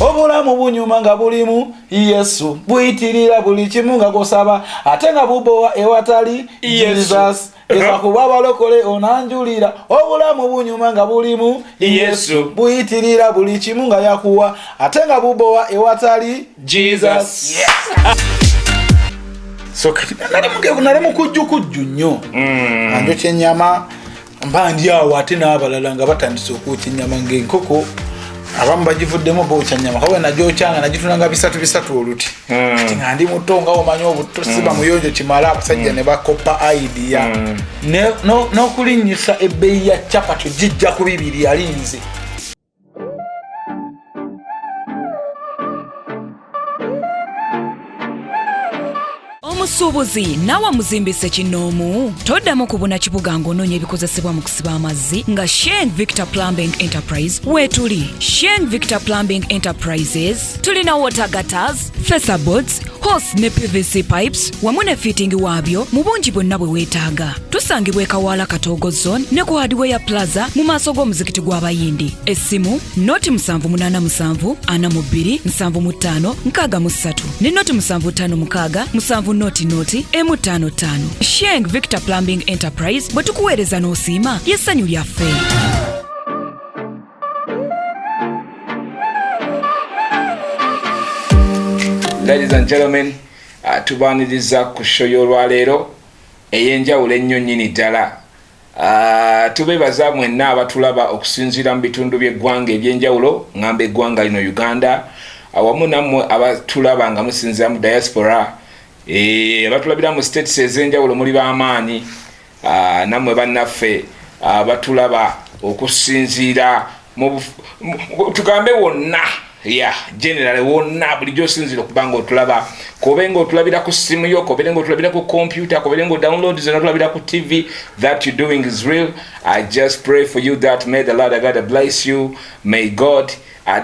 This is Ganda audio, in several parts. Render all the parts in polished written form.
Obulamu bunyuma nga bulimu Yesu, buyitirira buli kimu nga gosaba, ate nga bubowa ewatali Jesus. Eza kuba balokole onanjulira. Obulamu bunyuma nga bulimu Yesu, buyitirira buli kimu nga yakuwa, ate nga bubowa ewatali Jesus. Yes. So kati nali mukujjukujju nnyo, anjokya ennyama mba ndi awo, ate n'abalala nga batandise okwokya ennyama, ng'enkoko abamu bagivuddemu bookya nnyama. Kawe nagyokyanga nagitunanga bisatu bisatu oluti. Kati nga ndi muto, nga omanyi obuto, siba muyonjo kimala, abasajja ne bakopa idea n'okulinnyisa ebbeeyi ya capati gijja ku 2 yalinze. Omusuubuzi naawe muzimbise kinoomu, toddamu kubuna kibuga ng'onoonya ebikozesebwa mu kusiba amazzi nga Sheng Victor Plumbing Enterprise weetuli. Sheng Victor Plumbing Enterprises tulina water gutters, faseboards, hose ne PVC pipes wamu ne fitting waabyo mu bungi bwonna bwe weetaaga. Tusangibwa e Kawaala, Katoogo Zone ne ku Hardware Plaza mu maaso g'omuzikiti gw'Abayindi. Essimu 078 742 75 63 ne 0756 7 0 0 1 55. Sheng Victor Plumbing Enterprise, bwe tukuweereza n'osiima ly'essanyu lyaffe. Ladies and gentlemen, tubaaniriza ku show y'olwaleero ey'enjawulo ennyo nnyini ddala. Tubeebaza mwenna abatulaba okusinziira mu bitundu by'eggwanga ebyenjawulo, ŋŋamba eggwanga lino Uganda, awamu nammwe abatulaba nga musinziira mu diaspora, abatulabira mu states ez'enjawulo, muli b'amaanyi. Nammwe bannaffe abatulaba okusinziira tugambe wonna, ya general wonna bulijjo osinziira okuba nga otulaba, kobe nga otulabira ku simu yo, kobeere nga otulabira ku computer, kobeere nga download zonna, otulabira ku TV, that you doing is real. I just pray for you that may the Lord God bless you, may God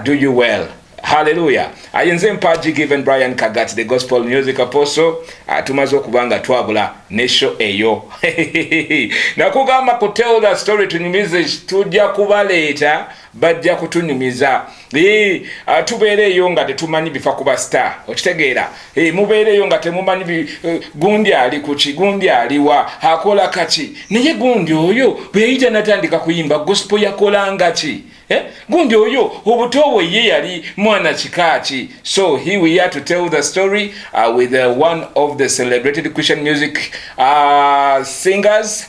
do you well. Hallelujah. Ayenze Mpaji Given Brian Kagat, the gospel music apostle. Tumaze okuba nga twabula ne show eyo. Nakugamba ku Tell the Story tunyumize, tujja kubaleeta, bajja kutunyumiza. Tubeereeyo nga tetumanyi bifa ku ba star, okitegeera? Mubeereeyo nga temumanyi gundi ali kuki, gundi aliwa, akola kaki, naye gundi oyo bwe yayita natandika kuyimba gospel yakolanga ki? Eh? Gundi oyo obuto bwe ye yali mwana kika ki? So here we are to tell the story with one of the celebrated Christian music singers,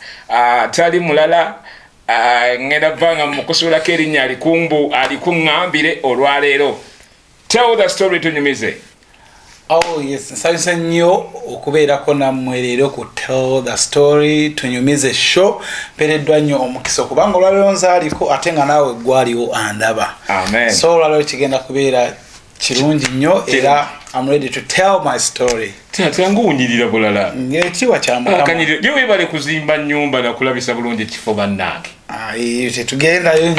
tali mulala, ngenda vanga mukusuulako erinnya alikumbu alikuŋŋambire olwaleero. Tell the story tunyumize. Oh yes, nsanyuse nnyo okubeerako nammwe leero ku Tell the Story Tunyumize show. Mpeereddwa nnyo omukisa okubanga olwaleero nzaaliko, ate nga naawe gwaliwo andaba. Amen. So olwaleero kigenda kubeera kirungi nnyo era I'm ready to tell my story. Tanguwunyirira bulala. Ng'ekitiibwa kya Mukama. Kanyirira yo, webale kuzimba nnyumba nakulabisa bulungi ekifo, bannange. Ayi, tetugendayo.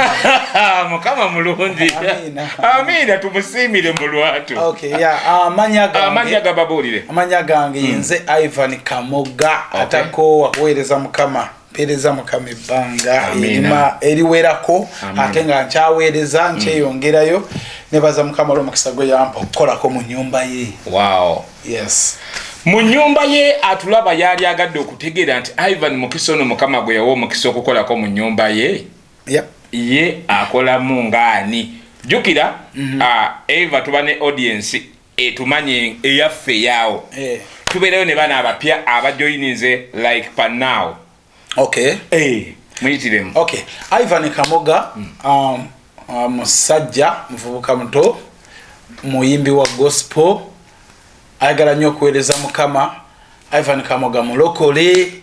Mukama mulungi. Amiina. Amiina, tumusiimire mu lwatu. Okay, yeah, amanya gange. Amanya gababuulire. Amanya gange nze Ivan Kamoga, atakoowa kuweereza Mukama. Mpeereza Mukama ebbanga Amiina. eriwerako, Amiina. ate nga nkyaweereza, nkyeyongerayo. Nebaza Mukama olw'omukisa gwe yampa okukolako mu nnyumba ye. Wow. Yes. Mu nnyumba ye, atulaba yali agadde okutegeera nti Ivan Mukisa ono Mukama gwe yawa omukisa okukolako mu nnyumba ye, ye akolamu ngaani? Jjukira, eva tuba ne audience etumanye eyaffe eyaawo. Tubeerayo ne bana abapya abajoyininze like panaw. Muyitiremu. Okay, Ivan Kamoga, musajja muvubuka muto, muyimbi wa gospel, ayagala nnyo okuweereza Mukama. Ivan Kamoga mulokole.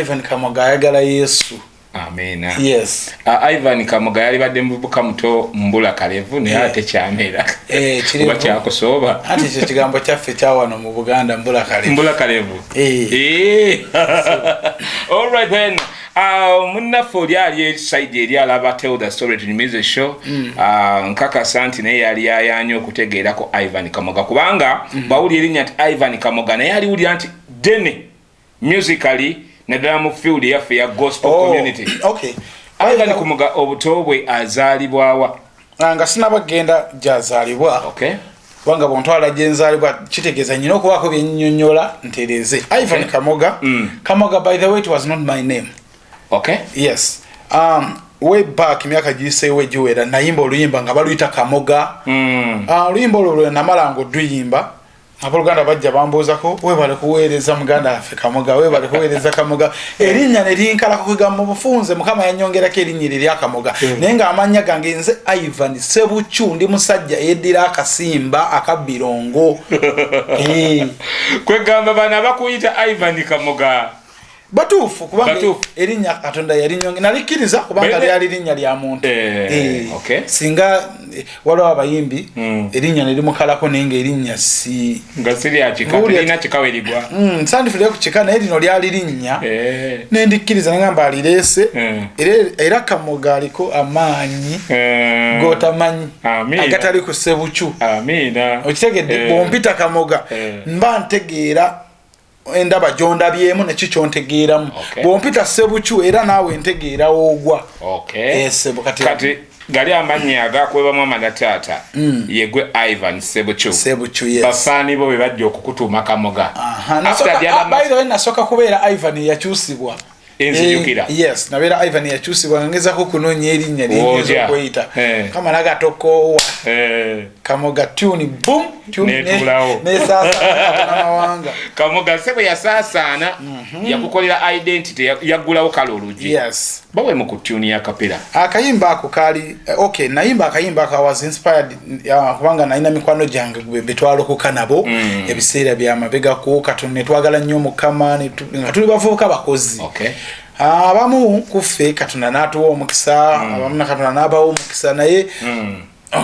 Ivan Kamoga ayagala Yesu. Amiina. Yes. Ivan Kamoga yalibadde muvubuka muto mbula kalevu, naye ate kyamera. Kirevu. Oba kyakusooba. Anti ekyo kigambo kyaffe kyawano mu Buganda, mbula kalevu. Mbula kalevu. All right then. Munnaffe oli ali side eri alaba Tell the Story Tunyumize show, nkakasa nti naye yali ayanye okutegeerako Ivan Kamoga, kubanga bwawulira erinnya nti Ivan Kamoga, naye aliwulira nti dene musically, naddala mu field yaffe ya gospel Oh, community. okay. Ivan Kamoga obuto bwe azaalibwawa? Nga sinaba kugenda gyazaalibwa, kubanga bwontwala gyenzaalibwa kitegeeza nyina okubaako byennyonnyola ntereeze. Ivan Kamoga, Kamoga, by the way, it was not my name. Yes, way back, emyaka giyiseewo egiwera, nayimba oluyimba nga baluyita Kamoga. Oluyimba olwo lwe namala nga oduyimba, abooluganda bajja bambuuzako, "Webale kuweereza muganda waffe Kamoga, webale kuweereza Kamoga." Erinnya ne linkalako. Kwegamba mu bufunze Mukama yanyongerako erinnya eryo erya Kamoga, naye ng'amannya gange nze Ivan Sebucu, ndi musajja eyeddira akasimba akabbirongo. Kwegamba bano abakuyita Ivan Kamoga batuufu, kubanga Batuufu. erinnya Katonda yalinyonge nalikkiriza, kubanga lyali linnya lya muntu. Singa waliwo abayimbi erinnya ne limukalako, naye nga erinnya si nga siryakika. Ng'owulira Terina kikawerigwa. Sandifire ku kika, naye lino lyali linnya nendikkiriza, nengamba alireese. Era Kamoga aliko amaanyi gotamanyi Amiina. agatali ku Sebucu. Amiina. Okitegedde? Bwompita Kamoga, mba ntegeera endaba gyondabyemu neki kyontegeeramu. Bwompita Sebucu, era naawe ntegeera woogwa. Sebo, kati Kati gali amannya agakwebamu amana taata yegwe Ivan Sebucu. Sebucu, yes. Bafaani bo be bajja okukutuuma Kamoga. Aha, After the other by the way, nasooka kubeera Ivan eyakyusibwa. Enzijukira. Yes, nabeera Ivan yakyusibwa nga ngezako okunoonya erinnya lyengeza Wotya? okweyita. Kamala gatokoowa. Kamoga tune, boom, tune Netuulawo. Nesaasaanamawanga. Kamoga sebo yasaasaana, yakukolera identity, yaggulawo kale olugi. Bawe mu ku tune ya kapera. Akayimba ako kaali okay, nayimba akayimba ako, I was inspired, kubanga nalina mikwano gyange betwalokoka nabo ebiseera byamabegako katono, netwagala nnyo Mukama, nga tuli bavubuka bakozi. Abamu kuffe Katonda n'atuwa omukisa, abamu na Katonda n'abawa omukisa, naye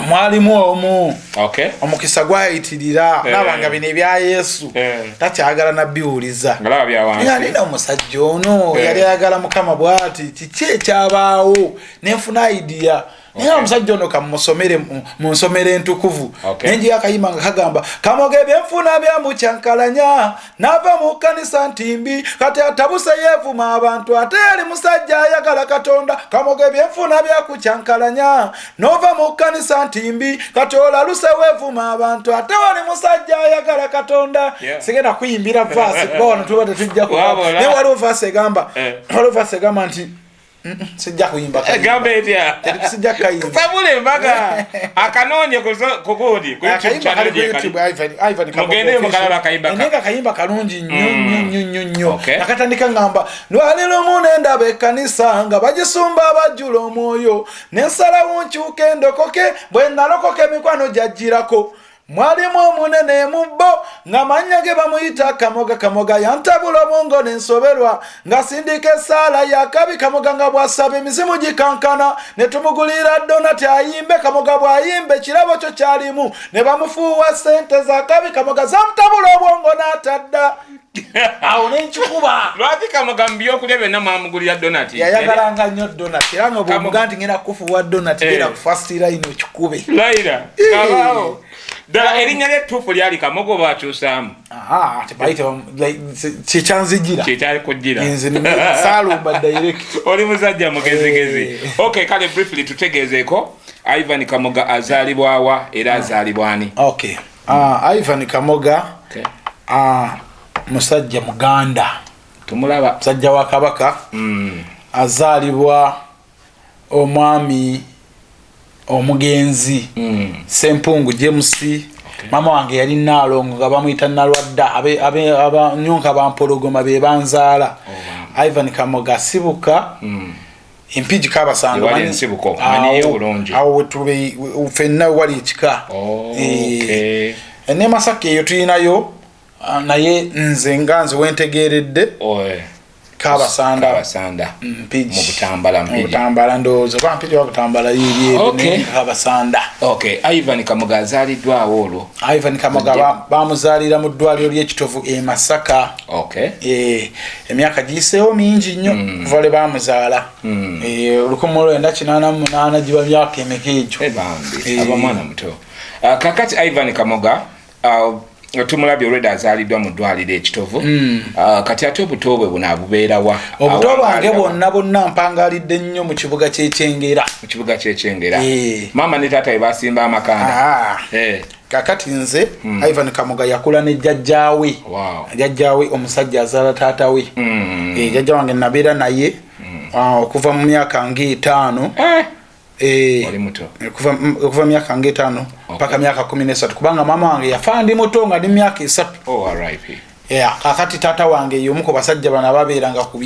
mwalimu omu omukisa gwayitirira, nabanga bino ebya Yesu takyagala nabbiwuliza. Ngalaba bya wansi. Nina omusajja ono yali ayagala Mukama bwati, kiki ekyabaawo? Nenfuna idea naye omusajja ono kamusomere mu nsomero entukuvu. Nenjiyo akayimba nga kagamba, "Kamoga ebyenfuna byamukyankalanya, nava mu kkanisa ntimbi, kati atabuse yeevuma abantu, ate yali musajja ayagala Katonda. Kamoga ebyenfuna byakukyankalanya, nova mu kkanisa ntimbi, kati olaluse weevuma abantu, ate wali musajja ayagala Katonda." Sigenda kuyimbira verse kuba wano tuba tetujja Wabula. naye waliwo verse egamba, waliwo verse egamba nti sijja kuyimba kayimba. Gamba etya? Sijja kayimba. Sabula embaga akanoonye ku gundi ku YouTube Akayimba channel kali ku gye kali. YouTube, Ivan Kamoga Mugende Official. mukalaba akayimba Naye nga kayimba kalungi nnyo nnyo nnyo nnyo nnyo. Nakatandika ngamba, "Lwali lumu nendaba ekkanisa nga bagisumba abajjula omwoyo, nensalawo nkyuka endokoke. Bwe nalokoka emikwano gyajjirako, mwalimu omunene mu bo nga mannya ge bamuyita Kamoga. Kamoga yantabula obwongo nensoberwa, nga sindika essaala yakabi. Kamoga nga bw'asaba emizimu gikankana, ne tumugulira donati ayimbe. Kamoga bw'ayimba ekirabo kyo kyalimu, ne bamufuuwa sente zakabi. Kamoga zamutabula obwongo n'atadda awo nenkikuba." Lwaki Kamoga mu byokulya byonna mwamugulira donati? Yayagalanga nnyo donati, era nga bwomuga nti ngenda kukufuuwa donati, genda ku first line okikube. Layira kabaawo ddala erinnya lyettuufu lyali Kamoga oba akyusaamu? Aha, tebayita kyekyanzijira. Kyekyali kujjira. Nze saalumba direct. Oli musajja mugezigezi. Okay, kale briefly tutegeezeeko, Ivan Kamoga azaalibwawa era azaalibwa ani? Okay, Ivan Kamoga, musajja muganda. Tumulaba. Musajja wa Kabaka. Azaalibwa omwami omugenzi Sempungu James. Mama wange yali Naalongo nga bamuyita Nalwadda. Abanyonka bampologoma be banzaala. Oh, Ivan Kamoga asibuka Empigi Kabasando. Ewali ensibuko, manyiyo bulungi. Awo ffenna wali ekika. Ne Masaka eyo tulinayo, naye nze nga nze wentegeeredde Kabasanda. Kabasanda. Mpigi. Mu Butambala, Mu Mpigi. Butambala ndowooza, oba Mpigi oba Butambala, yiri Kabasanda. Okay, Ivan Kamoga azaaliddwawo olwo? Ivan Kamoga bamuzaalira mu ddwaliro ly'Ekitovu e Masaka. Emyaka giyiseewo mingi nnyo kuva lwe bamuzaala. 1988, giba myaka emeka egyo? Bambi, aba mwana muto. Kakati Ivan Kamoga, Tumulabye olwedda, azaaliddwa mu ddwaliro ekitovu. Kati ate obuto bwe buno abubeerawa? Obuto bwange bwonna bwonna mpangalidde nnyo mu kibuga ky'Ekyengera. Mu kibuga ky'Ekyengera. Maama ne taata we basimba amakanda. Kakati nze Ivan Kamoga yakula ne jjajjaawe. Jjajjaawe omusajja azaala taata we. Jjajja wange nabeera naye okuva mu myaka nga 5. Okuva myaka nga 5 paka myaka 13, kubanga maama wange yafa ndi muto, nga ndi myaka 3. Kakati taata wange y'omu ku basajja bano ababeeranga ku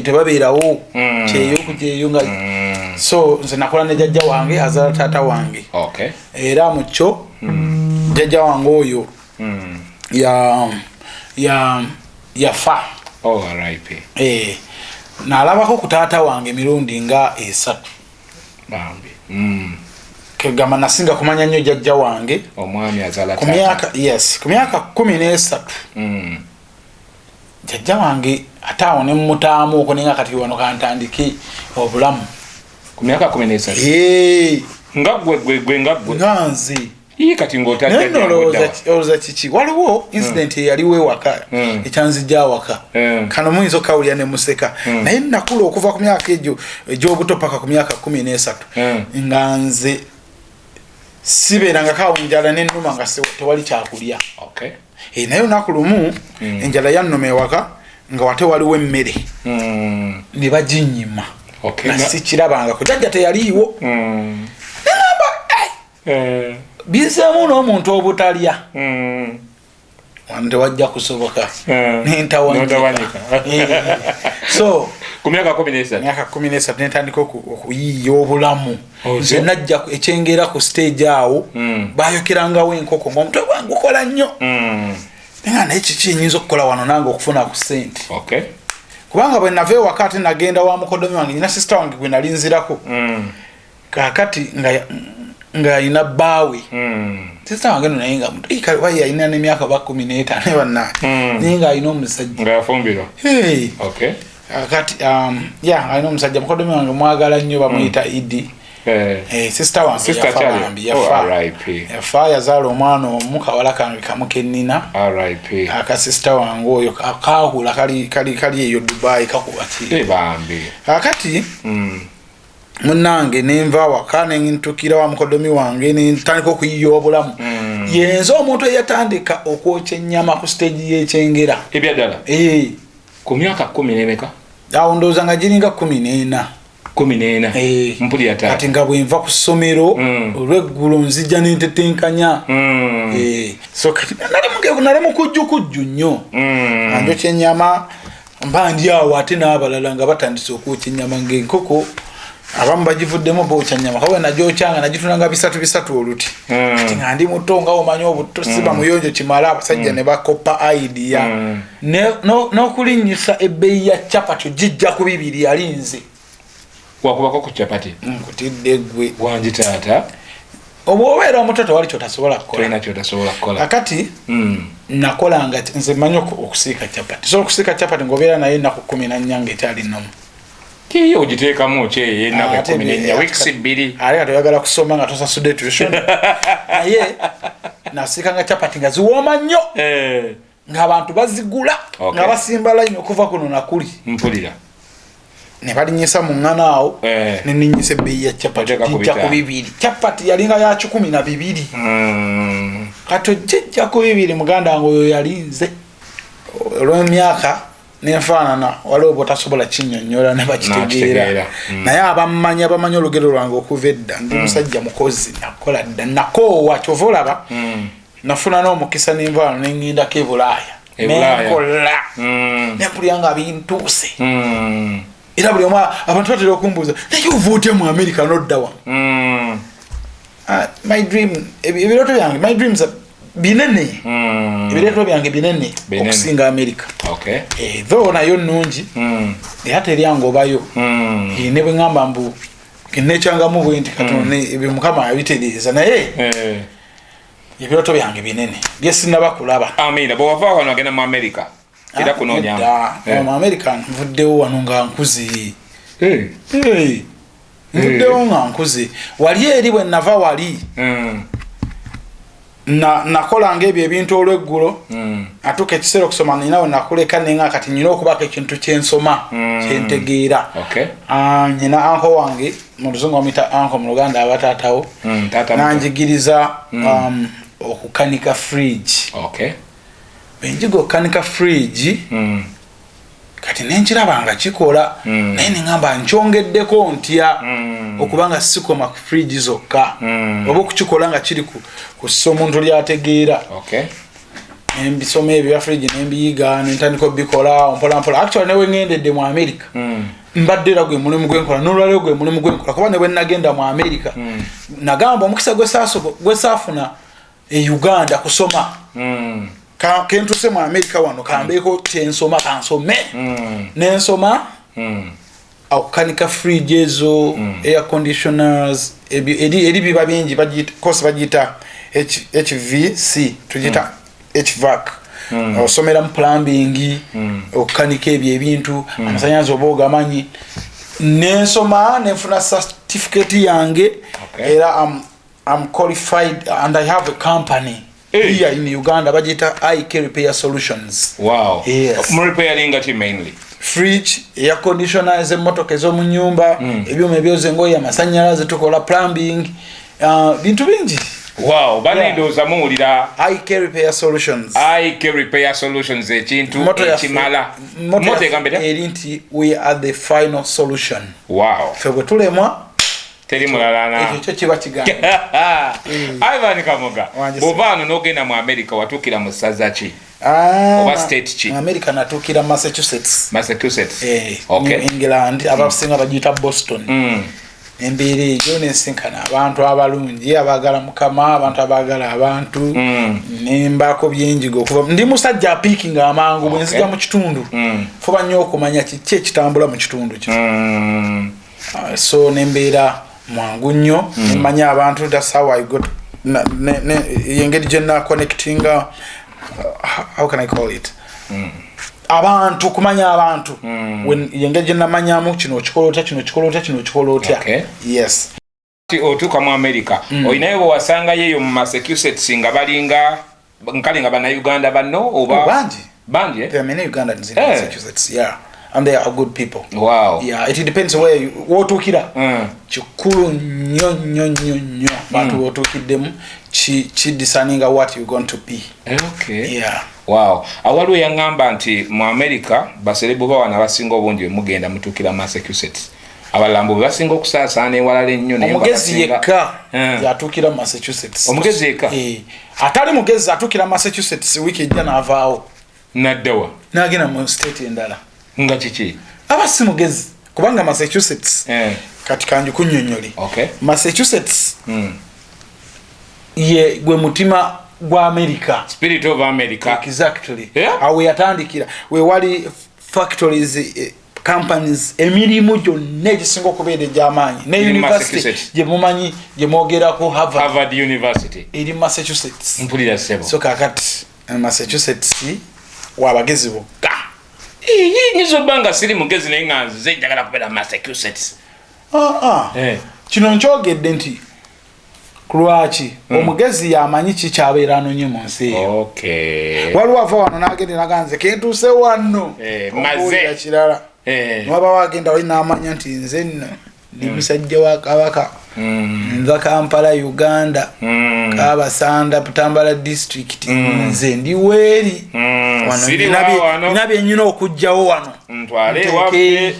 tebabeerawo, kyeyo kugyeyo nga. So nze nakola ne jjajja wange azaala taata wange. Era mu kyo jjajja wange oyo ya ya yafa. Oh, RIP. Nalabako ku taata wange emirundi nga 3. Bambi. Kegamba nasinga kumanya nnyo jjajja wange. Omwami azaala ku taata. Myaka, yes, ku myaka 13 jjajja wange ate awo ne mutaamu okwo, nenga kati wano kantandike obulamu. Ku myaka 13? Eh. Nga gwe gwe gwe nga gwe? Nga nze. Ii, kati Naye ng'otadde nno olowooza kiki? Waliwo incident eyaliwo ewaka ekyanzijja awaka. Kano muyinza okukawulira ne museka, naye nakula okuva ku myaka egyo egy'obuto paka ku myaka 13 nga nze sibeerangako awo enjala nennuma nga tewali kyakulya. Naye olunaku lumu enjala yannuma ewaka nga wate waliwo emmere ne baginyima. Nga sikirabangako, jjajja teyaliiwo. Neŋamba, bizeemu n'omuntu obutalya wano tewajja kusoboka. Nentawanyika. N'otawanyika. So Ku myaka 13? Myaka 13 nentandika okuyiiya obulamu. Otyo? Nze najja Ekyengera ku stage awo, bayokerangawo enkoko ngaomutwe gwange gukola nnyo. Naye naye kiki enyinza okukola wano nange okufuna ku sente? Kubanga bwe nava ewaka ate nagenda wa mukodomi wange, nyina sister wange gwe nali nzirako. Kakati nga alina bbaawe. Sister wange no, naye nga muto. Ii, kale wayi alina n'emyaka ba 15 bannaye. Naye nga alina omusajja. Nga yafumbirwa? Hey. Okay. Kati ya alina omusajja, mukodomi wange mwagala nnyo, bamuyita Idi. Sister wange Sister yafa. Charlie. Bambi yafa. Oh, RIP. Yafa, yazaala omwana omu, kawala kange kamu kennina. RIP. Aka sister wange oyo kakula kali eyo Dubai kakuba ki. Bambi. Kakati munnange nenva awaka nentukira wa mukodomi wange nentandika okuyiya obulamu. Yenze omuntu eyatandika okwokya ennyama ku stage y'Ekyengera. Ebyaddala? Eh. Ku myaka kumi n'emeka? Awo ndowooza nga giringa 14. 14? Eh. Mpulira taata. Kati nga bwenva ku ssomero olweggulo nzija nentetenkanya. Eh, so kati nali mukujjukujju nnyo. Anjokya ennyama mba ndi awo ate n'abalala nga batandise okwokya ennyama ng'enkoko abamu bagivuddemu bookya nnyama. Kawe nagyokyanga nagitunanga bisatu bisatu oluti. Kati nga ndi muto, nga omanyi obuto, siba muyonjo kimala, abasajja ne bakopa idea n'okulinnyisa ebbeeyi ya capati ogijja ku 2 yali nze. Wakubako ku capati? Nkutidde gwe. Wangi taata. Oba obeera omuto tewali kyotasobola kukola. Tolina kyotasobola kukola. Kakati nakolanga nze mmanyi okusiika capati, so okusiika capati ng'obeera naye ennaku 14 ng'ekyali nnomu. Kiyo ogiteekamu kyeyo ennaku Ate 14, wiikisi 2. Ate kati oyagala kusoma nga tosasudde tuition, naye nasiikanga capati nga ziwooma nnyo, ng'abantu bazigula, nga basimba layini okuva kuno nakuli. Mpulira. Ne balinyisa mu ŋŋano awo. Neninyisa ebbeeyi ya capati Oteeka ku gijja ku 5. 2. Capati yalinga ya 102. Kati ojjejja ku 2, muganda wange oyo yali nze. Olw'emyaka nenfaanana waliwo bwotasobola kinyonyola ne bakitegeera. Nakitegeera. Naye abammanya bamanyi olugero lwange okuva edda, ndi musajja mukozi, nakola dda, nakoowa. Kyova olaba nafuna n'omukisa nenvaano neŋŋendako e Bulaaya. E Bulaaya. Nenkola nempulira nga bintuuse. Era buli omu, abantu batera okumbuuza, naye ova otya mu America nodda wano? Ah, my dream, ebirooto byange, my dreams are binene. Ebirooto byange binene Binene. okusinga America. Eh, though nayo nnungi, era teryangobayo. Eh, ne bwe ŋŋamba mbu nekyangamu bwe nti Katonda ebyo Mukama abitereeza, naye ebirooto byange binene byesinaba kulaba. Amina. Bwewava wano agenda mu America era kunoonyamu? Nedda, mu America nvuddewo wano nga nkuze. Eh, nvuddewo nga nkuze. Wali eri bwe nava wali Nakolanga ebyo ebintu olweggulo. Atuuka ekiseera okusoma ninawe nakuleka, nenga kati nyina okubaako ekintu kyensoma kyentegeera. Ah, nyina uncle wange, mu luzungu bamuyita uncle, mu Luganda aba taatawo. Taata muto. Nanjigiriza okukanika fridge. Benjiga okukanika fridge, kati nenkiraba nga kikola, naye neŋamba nkyongeddeko ntya okubanga sikoma ku fridge zokka, oba okukikola nga kiri kussa omuntu lyategeera. Nembisoma ebyo bya fridge, nembiyiga, nentandika obikola mpola mpola. Actually, newe ŋŋendedde mu America, mbadde era gwe mulimu gwenkola, nolwaliro gwe mulimu gwenkola, kuba ne bwe nagenda mu America, nagamba omukisa gwe saafuna e Uganda kusoma, kentuse mu America wano kambeeko kyensoma, kansome. Nensoma okukanika fridge ezo, air conditioners, eri biba bingi. Course bagiyita HVC, tugiyita HVAC. Osomera mu plumbing, okukanika ebyo ebintu, amasanyalaze oba ogamanyi. Nensoma nenfuna certificate yange. Era I'm qualified and I have a company Hey. here in Uganda, bagiyita IK Repair Solutions. Yes. Mu repairinga ki mainly? Fridge, air conditioners, emmotoka ez'omu nyumba, ebyuma ebyoza engoye, amasanyalaze, tukola plumbing, bintu bingi. Wow, bane, ndowooza muwulira. IK Repair Solutions. IK Repair Solutions, ekintu Motto ekimala. Motto Motto yaffe egamba etya? Eri nti we are the final solution. Ffe bwe tulemwa, Teri mulala na ekyo kyo kiba kigamba. Ivan Kamoga, Wange. bw'ova wano n'ogenda mu America, watuukira mu ssaza ki? Ah, Oba state ki? Mu America natuukira Massachusetts. Massachusetts. Eh, Okay. New England, abasinga bagiyita Boston. Embeera eyo nensinkana abantu abalungi abaagala Mukama, abantu abaagala abantu. Nembaako byenjiga okuva ndi musajja apiikinga amangu. Bwe nzija mu kitundu, fuba nnyo okumanya kiki ekitambula mu kitundu kino. Ah, so nembeera mwangu nnyo, nemanya abantu. That's how I got yengeri gye naconnectinga, how can I call it, abantu, kumanya abantu. Yengeri gye namanyamu kino okikola otya, kino okikola otya, kino okikola otya. Yes. Ti otuuka mu America, olinayo bwe wasangayo eyo mu Massachusetts nga balinga nkale nga Bannayuganda banno oba? Oh, bangi. Bangi, eh? There are many Ugandans in Massachusetts, yeah, and they are good people. Yeah, it depends where you wotuukira. Kikulu nnyo nnyo nnyo nnyo bantu botuukiddemu kidetermininga what you going to be. Yeah. Wow, awaliwo yaŋŋamba nti mu America ba celeb bawana abasinga obungi bwe mugenda mutuukira Massachusetts, abalala mbu bwe basinga okusaasaana ewalala ennyo, naye Omugezi yekka yatuukira mu Massachusetts. Omugezi yekka? Eh, atali mugezi atuukira Massachusetts wiiki ejja n'avaawo. Naddawa? N'agenda mu state endala. Nga kiki? Aba si mugezi, kubanga Massachusetts, kati kanjikunnyonnyole. Massachusetts ye gwe mutima gwa America. Spirit of America. Exactly. Yeah? Awo yatandikira, wewali factories, companies, emirimu gyonna egisinga okubeera egy'amaanyi ne Eri university Massachusetts. gye mumanyi, gye mwogerako, Harvard, Harvard University. Eri Massachusetts. Mpulira, ssebo. So kakati Massachusetts wabagezi bokka. Nyinza obba nga siri mugezi, naye nga nzize njagala kubeera Massachusetts. Ah, ah. Kino nkyogedde nti lwaki omugezi yamanyi kikyabeera anonye mu nsi eyo. Waliwo ava wano n'agenda naga nze kentuuse wano, Maze. okuwulira kirala. Niwabawo agenda wali n'amanya nti nze nno ndi musajja wa Kabaka, nva Kampala, Uganda, Kabasanda, Butambala District, nze ndi weeri wano. Siri wa wano. Nina byenyina okugjawo wano. Ntwale Nteeke ewaffe.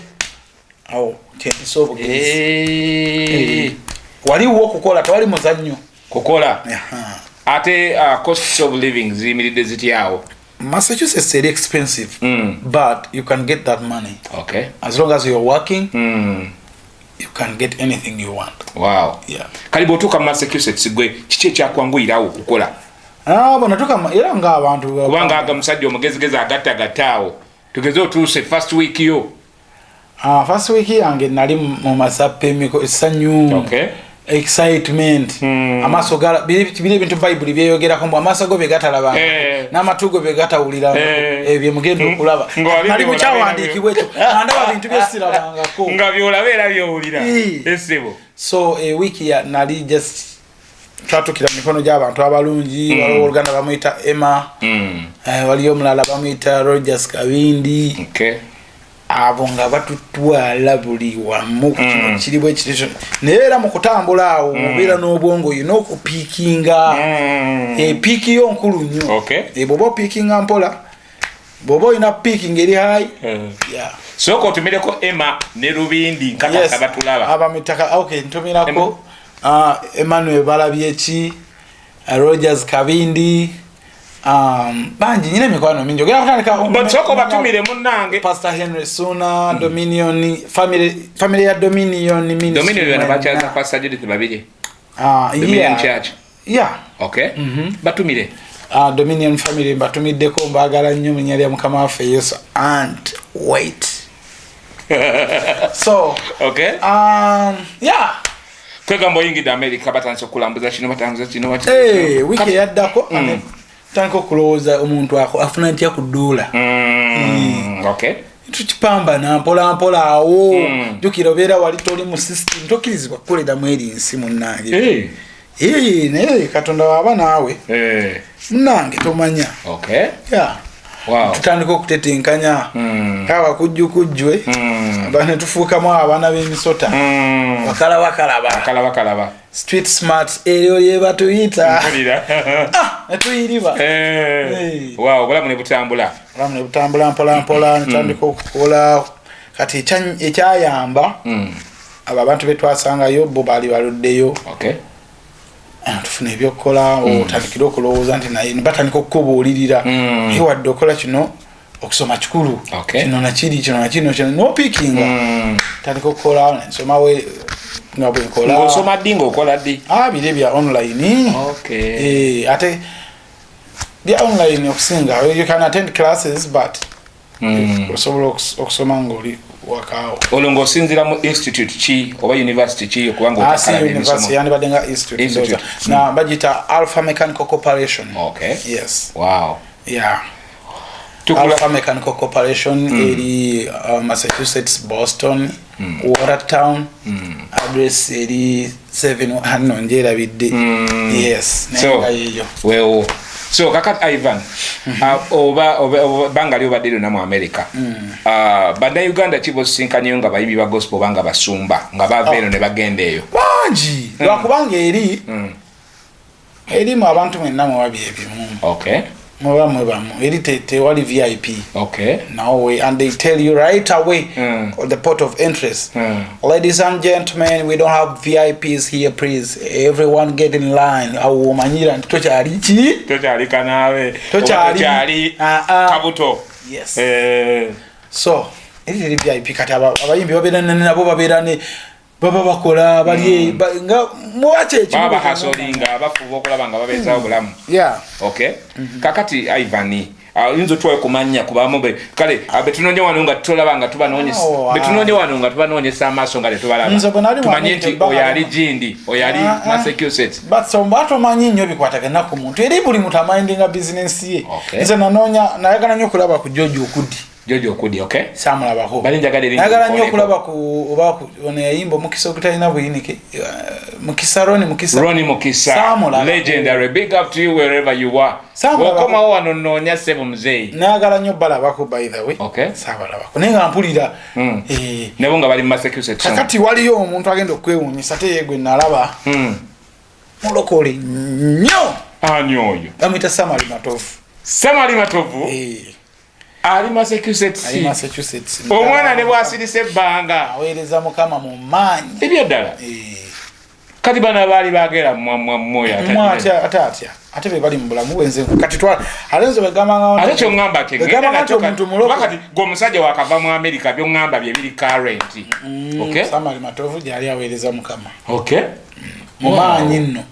Awo kyempisa obugezi. Waliwo okukola, tewali muzannyo. Kukola. Aha. Ate costs of living ziyimiridde zityawo? Massachusetts eri expensive, but you can get that money as long as you're working. You can get anything you want. Yeah. Kali bw'otuuka mu Massachusetts, gwe kiki ekyakwanguyirawo okukola? Ah, bwe natuuka era ng'abantu Kubanga aga musajja omugezigezi agattagatta awo, tugeze otuuse first week yo. Ah, first week yange nali mu masappe, emiko essanyu, excitement, amaaso gala biri ebintu Bayibuli byeyogerako mbu amaaso go bye gatalabanga, n'amatu go bye gatawuliranga, ebyo bye mugenda okulaba. Ng'oli Nali mu by'olaba. kyawandiikibwa ekyo nga ndaba bintu byesirabangako. Nga byolaba era byowulira. Eh. Esebo. So a week ya nali just Twatukira mu mikono gy'abantu abalungi. Waliwo oluganda bamuyita Emma. Waliyo omulala bamuyita Rogers Kabindi. Abo nga batutwala buli wamu. Kino kiri bwe kiri, naye era mu kutambula awo obeera n'obwongo, olina okupickinga. Epick yo nkulu nnyo. Bw'oba opickinga mpola, bw'oba olina picking eri high. Yeah. Sooka otumireko Emma ne Lubindi nkakasa batulaba. Abamitaka, okay, ntumirako Emmanuel Balabyeki, Rogers Kabindi, bangi nyina emikwano mingi ogenda kutandika. But sooka obatumire munnange. Pastor Henry Suna, Dominion family, family ya Dominion Ministry. Dominion yona mwenna. Bakyaza Pastor Judith Babiri. Dominion Church. Yeah. Okay, batumire. Dominion family mbatumiddeko, mbaagala nnyo mu linnya lya Mukama waffe Yesu. And wait, so yeah. Kwegamba oyingidde America, batandise okulambuza kino, batambuza kino, Hey, wiiki eyaddako tandika okulowooza omuntu ako afuna ntya ku dduula. Tukipambana mpola mpola awo. Jjukira obeera wali toli mu system, tokkirizibwa kukoleramu eri nsi munnange. Eh, naye Katonda waaba naawe, munnange tomanya. Yeah. Tutandika okutetenkanya abakujjukujjwe ne tufuukamu abaana b'emisota. Wakala wakalaba. Bakalaba bakalaba. Street smart eryo lye batuyita. Mpulira. Ah, netuyiriba. Hey. Wow, obulamu ne butambula. Obulamu ne butambula mpola mpola, netutandika okukola. Kati ekyayamba, abo abantu betwasangayo bo baali baluddeyo. Ah, tufuna ebyokukola, otandikire okulowooza nti naye batandika okukubuulirira. Naye wadde okola kino, okusoma kikulu. Kino nakiri, kino nakino, kino nopickinga. Tandika okukola, nsomawo nga bwenkola. Ng'osoma ddi, ng'okola ddi? Ah, biri bya online. Eh, ate bya online okusinga you can attend classes, but osobola okusoma ng'oli wakaawo. Olwo ng'osinziira mu institute ki oba university ki okuba Ah, si ng'otakala university, n'emisomo? yandibadde nga institute. Institute. Ndowooza. Na bagiyita Alpha Mechanical Corporation. Yes. Yeah. Tukula Alpha Mechanical Corporation eri Massachusetts, Boston, Watertown. Address eri 7, hano njerabidde. Yes, naye So nga yeeyo. Weewo, so kakati Ivan, oba banga lyobadde lyonna mu America, bannayuganda ki bosisinkanyeyo nga bayimbi ba gospel oba nga basumba nga bava eno ne bagenda eyo? Bangi, lwakubanga eri erimu abantu mwenna muba byebimu. Muba mwe bamu eri, tewali VIP. No way. And they tell you right away on the port of entrance, "Ladies and gentlemen, we don't have VIPs here. Please, everyone get in line." Awo omanyira nti tokyali ki? Tokyali kanaabe. Tokyali. Oba tokyali Ah, ah. kabuto. Yes. So eri teri VIP. Kati abayimbi babeera nabo babeera ne baba bakola bali nga muba kyekimu. Baba bahustlinga, bafuba okulaba nga babeezawo bulamu. Yeah. Okay, kakati Ivan, oyinza otwayo kumanya kubamu be kale betunonye wano nga tutolaba nga tubanoonyesa Oh, betunonye wano nga tubanoonyesa amaaso nga tetubalaba, Nze bwe nali mu tumanye America nti ebbanga oyo ali lyonna. gindi, oyo ali Ah, ah. Massachusetts. But so batomanyi nnyo bikwatagana ku muntu, eri buli muntu amindinga bizinensi ye. Nze nanoonya, nayagala nnyo okulaba ku George Okudi. George Okudi, okay. Samulabako. Bali njagala erinnya Nayagala nnyo likoleko. okulaba ku oba ku ono yayimba omukisa ogutalina buyinike, Mukisa, Roni Mukisa. Ronnie Mukisa. Saamulabako. Legendary, big up to you wherever you are. Saamulabako. Wokomawo wano noonya ssebo muzeeyi. Nayagala nnyo balabako, by the way. Saabalabako, naye nga mpulira. Eh, Nabo nga bali mu Massachusetts. Kakati waliyo omuntu agenda okwewuunyisa, ate ye gwe nalaba mulokole nnyo. Ani oyo? Bamuyita Samali Matovu. Samali Matovu. Eh, Ali Massachusetts. Ali Massachusetts. Omwana ne bwasirise ebbanga. Aweereza Mukama mu maanyi. Ebyaddala. Eh. Kati bano baali bagera mwamwamwoyo. Mwa atya, ate atya, ate be bali mu bulamu bwenze kati twala ate nze begambanga Ate kyoŋŋamba nti begambanga nti omuntu mulokole. Kati gwe omusajja wakava mu America, byoŋŋamba bye biri current, okay? Samali Matovu gyali aweereza Mukama mu maanyi nno.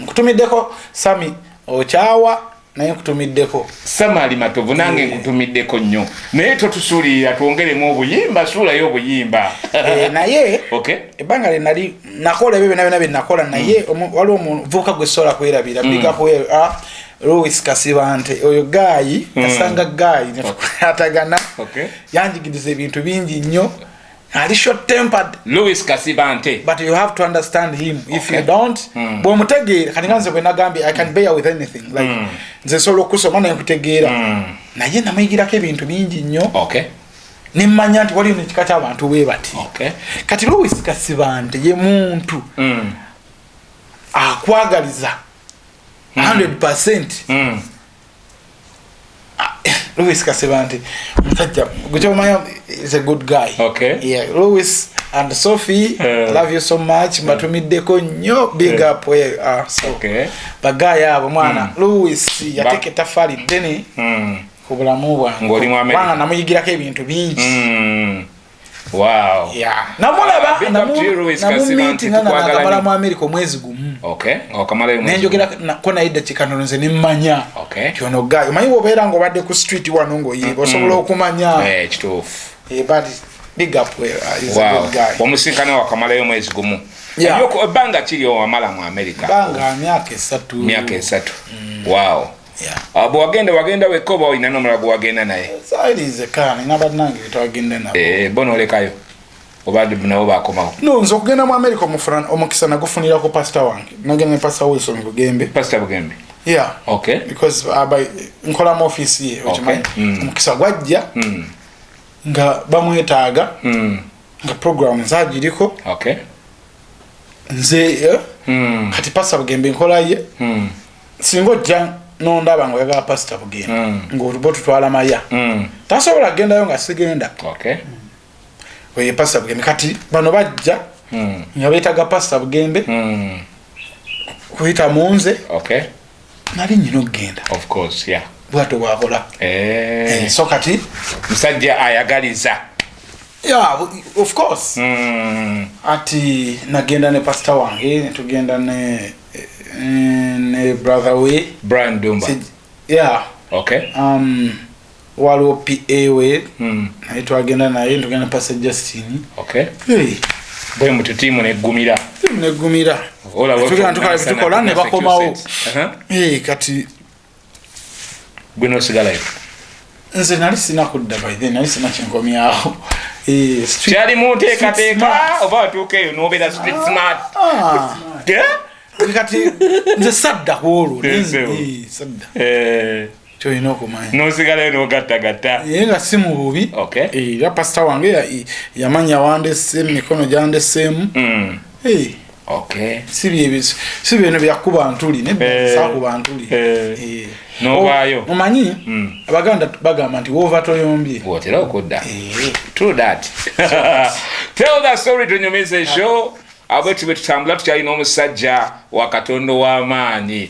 Nkutumiddeko Sami, okyawa naye nkutumiddeko. Samali Matovu, nange nkutumiddeko nnyo, naye totusuulirira, twongeremu obuyimba, suulayo obuyimba. Eh, naye ebbanga lye nali nakola ebyo byonna byonna bye nakola, naye waliwo omuvubuka gwe sobola kwerabira. Big up Louis Kasibante, oyo guy nasanga guy netukwatagana. Yanjigiriza ebintu bingi nnyo. Ali short tempered. Louis Kasibante. But you have to understand him. If you don't, bw'omutegeera, kati nga nze bwe nagambye, I can bear with anything, like nze nsobola okusoma naye nkutegeera, naye namuyigirako ebintu bingi nnyo, nemmanya nti waliyo nekika ky'abantu bwe bati. Kati Louis Kasibante ye muntu akwagaliza 100%. Louis Kasibante omusajja gwekyomanya is a good guy. Yeah, Louis and Sophie, love you so much. Mbatumiddeko nnyo, big up where you are. So ba guy abo, mwana, Louis yateeka ettafaali ddene ku bulamu bwange. Ng'oli mu America. Kubanga namuyigirako ebintu bingi. Wow. Yeah. Namulaba, Big up to you, Louis Kasibante, namumeetinga nga tukwagala nakamala nnyo. mu America omwezi gumu. Okay, okamalayo omwezi. Nenjogera ko naye eddakiika ntono, nze nemmanya ti ono guy, omanyi bw'obeera ng'obadde ku street wano ng'oyiba, osobola okumanya. Eh, kituufu. Eh, but big up, is a good guy. Omusinkana wakamalayo omwezi gumu. Yeah. Ebbanga kiri owamala mu America? Banga myaka 3. Myaka 3, wow. Yeah. Ah, bwe wagenda wekka oba olina n'omulala gwe wagenda naye? Sairize nina bannange betwagenda nabo. Eh, bo n'olekayo oba nabo bakomawo? No, nze okugenda mu America omukisa nagufunirako pasita wange, nagenda ne Pastor Wilson Bugembe. Pastor Bugembe. Yeah. Because nkola mu office ye, okimanyi. Omukisa gwajja nga bamwetaaga, nga program nzagiriko nze, eh, kati Pastor Bugembe nkola ye. Singa ojja nondaba nga oyagala Pastor Bugembe, ng'otuba otutwala maya, tasobola kugendayo nga sigenda. Oye Pastor Bugembe. Kati bano bajja nga beetaga Pastor Bugembe kuyita mu nze. Nali nyina okugenda. Of course, yeah. Bwatyo bwakola. Eh. So kati Musajja ayagaliza. Yeah, of course. Ati nagenda ne pastor wange, netugenda ne brother we. Brian Dumba. Yeah. Waliwo PA we, naye twagenda naye, netugenda ne Pastor Justin. Hey. Bwe mutu tiimu neggumira. Tiimu negumira. Olaba Tugenda tukola byetukola ne bakomawo. Hey, kati Gwe n'osigalayo. Nze nali sina kudda by then, nali sina kinkomyawo. Eh, Kyali mu nteekateeka street smart. oba watuuka eyo n'obeera street smart? Ah. Eh? Kati nze sadda ku olwo. Nze. Eh, sadda. Eh, Kyolina okumanya. N'osigalayo n'ogattagatta. Naye nga si mu bubi. Eh, era pasita wange yamanya wandese mikono gyandeseemu. Eh, si bino byakuba ntuli Eh. nebsakuba ntuli. Eh. Eh. N'ovaayo. Omanyi Abaganda bagamba nti woova toyombye. Bwotera okudda. Eh. True that. Tell the story, tunyumize show. Abwetu bwe tutambula tukyalina omusajja wa Katonda ow'amaanyi.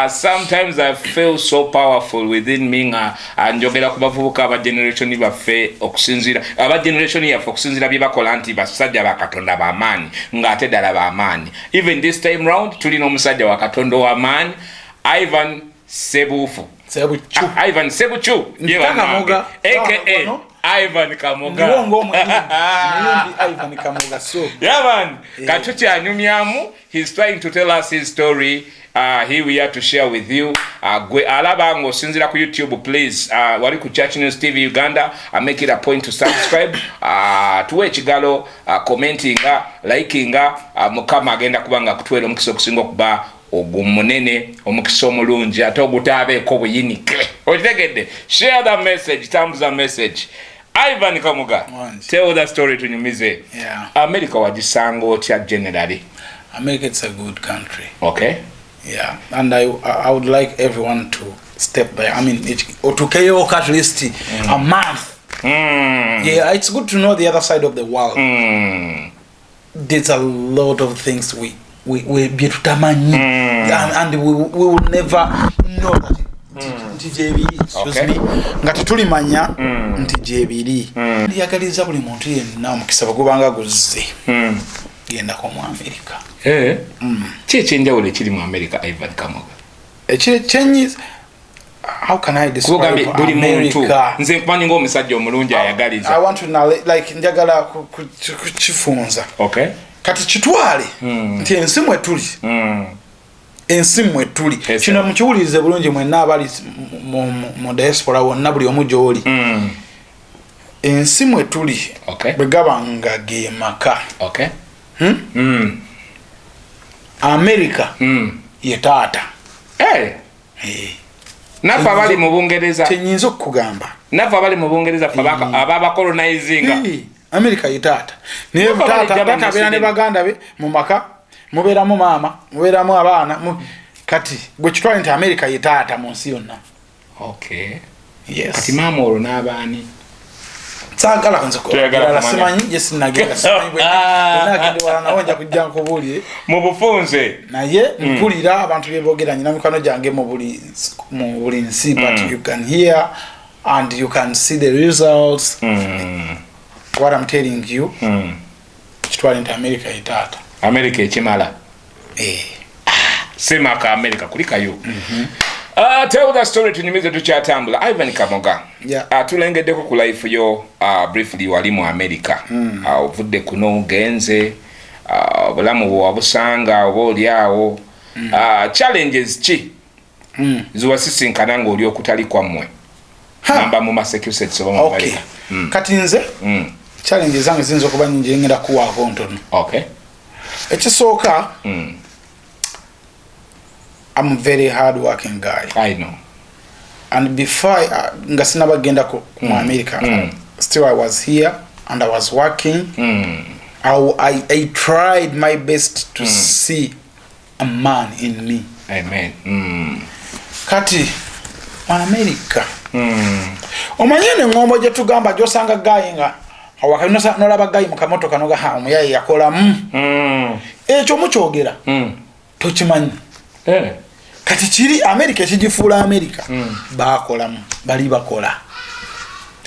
Sometimes I feel so powerful within me nga njogera ku bavubuka aba generation baffe, okusinziira aba generation yaffe, okusinziira bye bakola nti basajja ba Katonda b'amaanyi, ng'ate ddala b'amaanyi. Even this time round tulina omusajja wa Katonda ow'amaanyi, Ivan Sebuufu. Sebuchu. Ah, Ivan Sebuchu. Ye Nti Kamoga. Bannange, aka Wano. Ivan Kamoga. Ndiwo ng'omuyimbi, muyimbi Ivan Kamoga, so Yeah, man. Katukyanyumyamu. He's trying to tell us his story. Here we are to share with you. Gwe alaba ng'osinziira ku YouTube, please. Wali ku Church News TV Uganda. Make it a point to subscribe. Tuwe ekigalo, commentinga, likinga. Mukama agenda kuba nga akutuweera omukisa okusinga okuba ogumunene, omukisa omulungi ate ogutaabeeko buyinike. Okitegedde? Share the message, tambuza message. Ivan Kamuga, Wangi. tell the story, tunyumize. Yeah. America wagisanga otya generally? America, it's a good country. Yeah, and I would like everyone to step by, I mean, otukeyo at least a month. Yeah, it's good to know the other side of the world. There's a lot of things we bye tutamanyi, and we will never know that nti gyebiri, excuse me, nga tetulimanya nti gyebiri. Ndiyagaliza buli muntu yenna omukisa bwe gubanga guzze, gendako mu America. Eh. Ki ekyenjawulo ekiri mu America, Ivan Kamoga? Ekiri kyenyiza, how can I describe Kugambye buli muntu America? Nze nkumanyi ng'omusajja omulungi ayagaliza. I want to like njagala kukifunza. Kati kitwale nti ensi mwe tuli, ensi mwe tuli, kino mukiwulirize bulungi mwenna abali mu diaspora wonna, buli omu gy'oli. Ensi mwe tuli, bwe gaba nga ge maka, America ye taata. Hey. Eh. Naffe abali mu Bungereza. Kyenyinza okukugamba. Naffe abali mu Bungereza, ffe ababacolonizinga. Eh, America ye taata, naye Naffe abali taata Germany, taata abeera ne Sweden. baganda be mu maka, mubeeramu maama, mubeeramu abaana. Kati gwe kitwale nti America ye taata mu nsi yonna. Yes. Kati maama olwo n'abaani? Saagala nze Toyagala kirala kumanya. simanyi gye sinagenda, simanyi bwenagenda wala, nawo nja kujja nkubuulire. Mu bufunze. Naye mpulira abantu byeboogera, nyina mikwano gyange mu buli nsi, but you can hear and you can see the results. What I'm telling you, kitwale nti America ye taata. America ekimala. Eh. Semaka America kulikayo. Tell the story, tunyumize tukyatambula. Ivan Kamoga, tulengeddeko ku life yo, briefly wali mu America, ovudde kuno ogenze, obulamu bwe wabusanga oba oli awo, challenges ki ziwasisinkana ng'oli okutali kwammwe? Ha. Namba mu Massachusetts oba mu America. Kati nze challenge zange ziyinza okuba nyingi, ngenda kuwaako ntono. Ekisooka, I'm a very hard working guy. I know. And before nga sinabagendako mu America, still I was here and I was working. I tried my best to see a man in me. Amen. Kati mu America, omanye neŋŋombo gye tugamba gyosanga guy nga awaka, nolaba guy mu kamotoka noga, "Ha, omuyaye yakolamu." Ekyo mukyogera, tokimanyi. Kati kiri America ekigifuula America, bakolamu, bali bakola.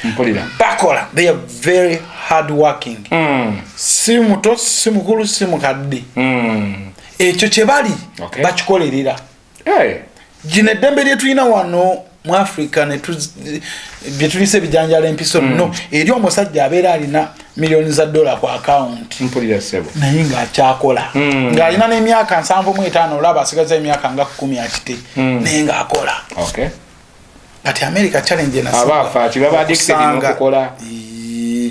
Mpulira. Bakola, they are very hard working. Si muto, si mukulu, si mukadde, ekyo kye bali bakikolerera. Gino eddembe lye tulina wano mu Africa bye tulisa ebijanjala empiso, no eri omusajja abeera alina miliyoni za dola ku akawunti, Mpulira, ssebo. naye ng'akyakola, ng'alina n'emyaka 75, olaba asigaza emyaka nga 10 akite, naye ng'akola. Kati America challenge enasinga Abaafa ati baba addicted okusanga, n'okukola.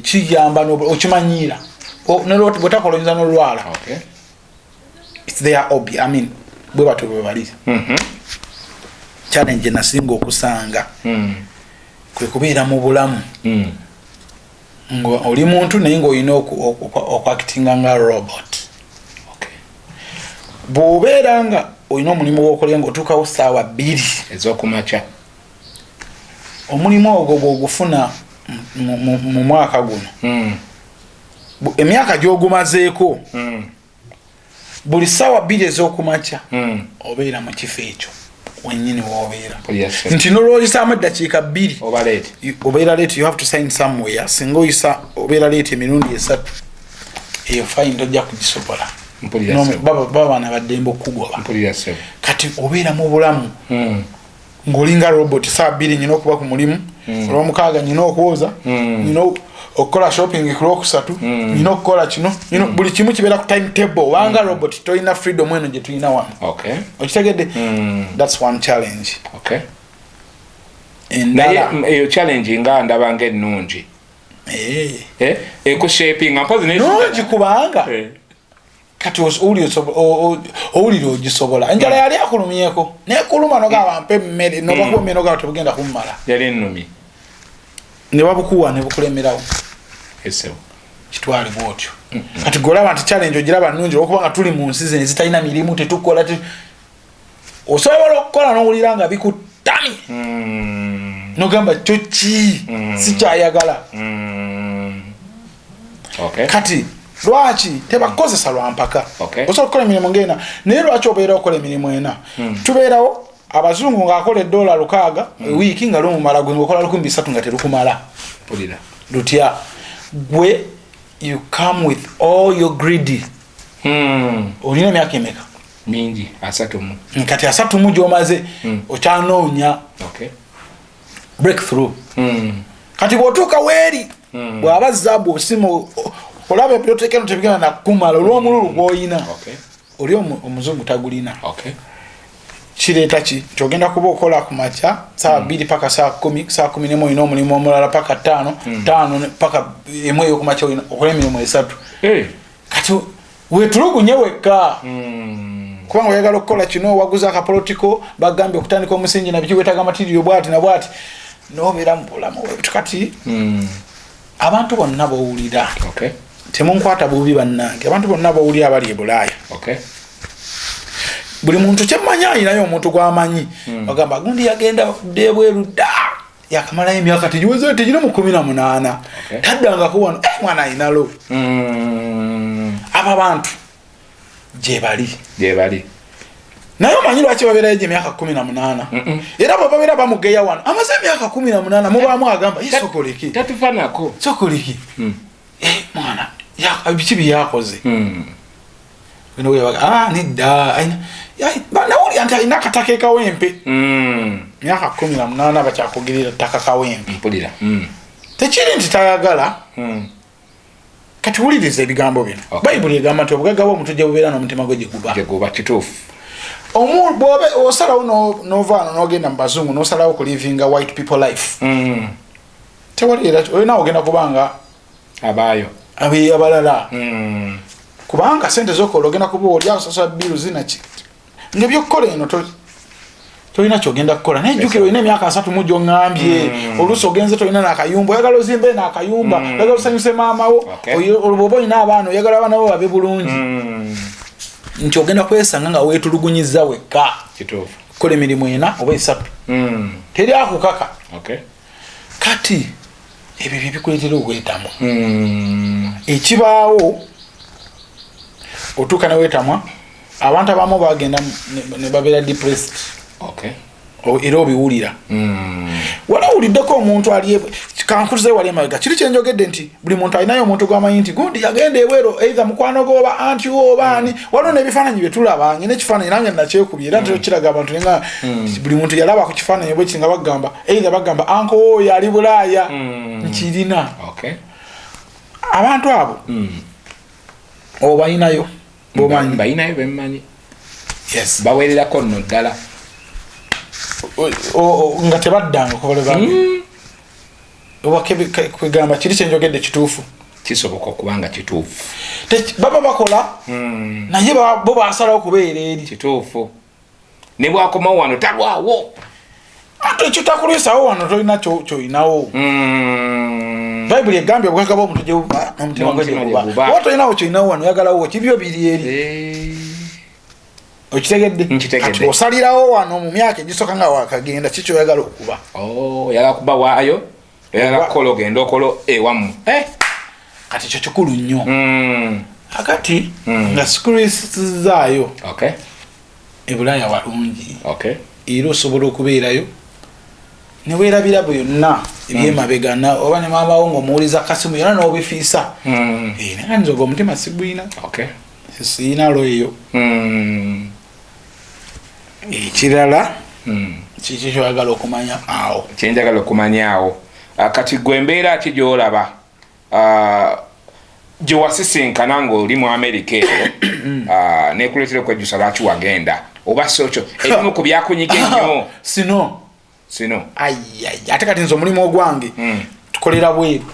Kiyamba okimanyiira. Bw'otakola oyinza n'olwala. It's their hobby, I mean, bwe batyo bwe bali. Challenge enasinga okusanga kwe kubeera mu bulamu nga oli muntu naye ng'olina okwactinga nga robot. Bw'obeera nga olina omulimu gwokolera ng'otuukawo saawa 2 ez'okumakya, omulimu ogwo bw'ogufuna mu mwaka guno, emyaka gy'ogumazeeko, buli saawa 2 ez'okumakya obeera mu kifo ekyo wennyini w'obeera, Mpulira, ssebo. nti nolwoyisaamu eddakiika 2, Oba late. Obeera late, you have to sign somewhere. Singa oyisa obeera late emirundi esatu, eyo fine tojja kugisobola. Mpulira, ssebo. Baba bana baddembe okukugoba. Mpulira, ssebo. Kati obeera mu bulamu ng'olinga robot. Saa 2 nyina okuba ku mulimu, olwomukaaga nyina okwoza, nyina okukola shopping ku lwokusatu, nyina okukola kino, nyina buli kimu kibeera ku time table, obanga robot. Tolina freedom eno gye tulina wano. Okitegedde? That's one challenge. Naye Endala, eyo challenge nga ndaba ng'ennungi. Eh, Ekushapinga mpozi nungi kubanga kati owulira ogisobola. Enjala yali akulumyeko nekuluma, nogamba mpe emmere, nobakuwa emmere, nogamba tebugenda kummala. Yali ennumi. Ne babukuwa ne bukulemerawo. Esebo. Kitwale bwotyo. Kati golaba nti challenge ogiraba nnungi olwokuba nga tuli mu nsi zino ezitalina mirimu, tetukola, osobola okukola nowulira nga bikutami, nogamba kyo ki, sikyayagala. Kati lwaki tebakozesa lwampaka? Osobola okukola emirimu ngaena, naye lwaki obeera okola emirimu ena? Tubeerawo abazungu ng'akola edola 600 ewiiki nga lumumala, gwe ngaokola 1300 nga terukumala. Mpulira. Lutya gwe you come with all your greedy. Olina emyaka emeka? Mingi, 30. Kati 30 gyomaze okyanoonya breakthrough. Kati bw'otuuka weeri, bw'aba zaabu osima olaba ebyotekeno tebigenda nakukumala olw'omululu gw'olina. Oli omuzungu tagulina. Kireeta ki? Nti ogenda kuba okola ku makya saawa 2 paka saa 10, saa 11 olina omulimu omulala paka 5, 5 paka 1 ey'okumakya, olina okola emirimu 3. Kati wetulugunye wekka, kubanga oyagala okukola kino, waguza akapolotiko, bagambye okutandika omusingi nabiki, wetaaga material bwati na bwati, nobeera mu bulamu bwebuti. Kati abantu bonna bowulira, temunkwata bubi bannange, abantu bonna bowulira abali e Bulaaya, buli muntu kyemmanyi alinayo omuntu gwamanyi, bagamba gundi yagenda dda ebweru dda, yakamalayo emyaka tegiweze, tegiri mu 18, taddangako wano, mwana ayinalo. Abo abantu gyebali. Gyebali. Naye omanyi lwaki babeerayo gye emyaka 18? Era bwe babeera bamugeya wano amaze emyaka 18, mubaamu agamba, "Ye, sokoleki." Tatufanako. Sokoleki. Mwana biki byeyakoze? Bino bwe baga, "Ah, nedda, nawulira nti alina akataka e Kawempe." Myaka 18 bakyakugirira ttaka Kawempe. Mpulira. Tekiri nti tayagala. Kati wuliriza ebigambo bino. Bayibuli egamba nti obugagga bw'omuntu gye bubeera n'omutima gwe gye guba. Gyeguba, kituufu. Bw'obe osalawo n'ova wano n'ogenda mu bazungu, n'osalawo ku livinga white people life, tewali era olina ogenda kubanga abaayo abalala, kubanga sente zokola ogenda kuba oli asasula bill zinaki ngaebyokukola eno tolina kyogenda kukola. Naye jjukira olina emyaka 30 mu gyoŋŋambye, oluusi ogenze tolina nakayumba, oyagala ozimbe nakayumba, oyagala osanyuse maama wo. Bw'oba olina abaana, oyagala abaana bo babe bulungi, nti ogenda kwesanga nga weetulugunyiza wekka kukola emirimu 4 oba 3. Teri akukaka. Kati ebyo byebikuleetera okwetamwa. Ekibaawo, otuuka neweetamwa, abantu abamu bagenda ne babeera depressed. Era obiwulira. Wali owuliddeko omuntu ali kankuze wali emabega kiri kyenjogedde nti buli muntu alinayo omuntu gwamanyi nti gundi yagenda ebweru, either mukwano gwe oba anti wo oba ani. Waliwo n'ebifaananyi byetulaba, nyina ekifaananyi nange nakyekubye era ntera kiraga abantu, naye nga buli muntu yalaba ku kifaananyi bweki nga bagamba, either bagamba uncle oyo ali Bulaaya. Nkirina. Abantu abo obalinayo bomanyi? Balinayo bemmanyi. Bawererako nno ddala. Nga tebaddanga okuva lwe bagenda. Oba kwegamba kiri kyenjogedde kituufu? Kisoboka okuba nga kituufu. Baba bakola, naye bo basalawo kubeera eri. Kituufu, ne bwakomawo wano talwawo. Ate ekyo takulwisawo wano, tolina kyoyinawo. Bayibuli egambye obugagga bw'omuntu gye buba n'omutima gwe gye N'omutima buba. gye buba. Oba tolinawo kyoyinawo wano, oyagalawo kibyo biri eri. Okitegedde? Nkitegedde. Kati osalirawo wano mu myaka egisooka nga wakagenda, ki kyoyagala okuba? Oh, oyagala kuba waayo, oyagala kukola, ogenda okola ewammwe. Eh? Kati ekyo kikulu nnyo. Akati nga sikulwisizaayo, ebulaaya walungi, era osobola okubeerayo neweerabira byonna ebyemabega, oba ne maamawo ngaomuwuliza kasimu yonna n'obifiisa. Eh, naye nze ogwo omutima sigwina. Siina lweyo. Ekirala kiki kyoyagala okumanya awo? Kyenjagala okumanya awo, kati gwe embeera ki gyolaba, gye wasisinkana ng'oli mu Amerika eyo, nekuleetera okwejjusa lwaki wagenda, oba si okyo ebimu ku byakunyiga ennyo? Sino. Sino. Ayaya, ate kati nze omulimu ogwange tukolera bweru.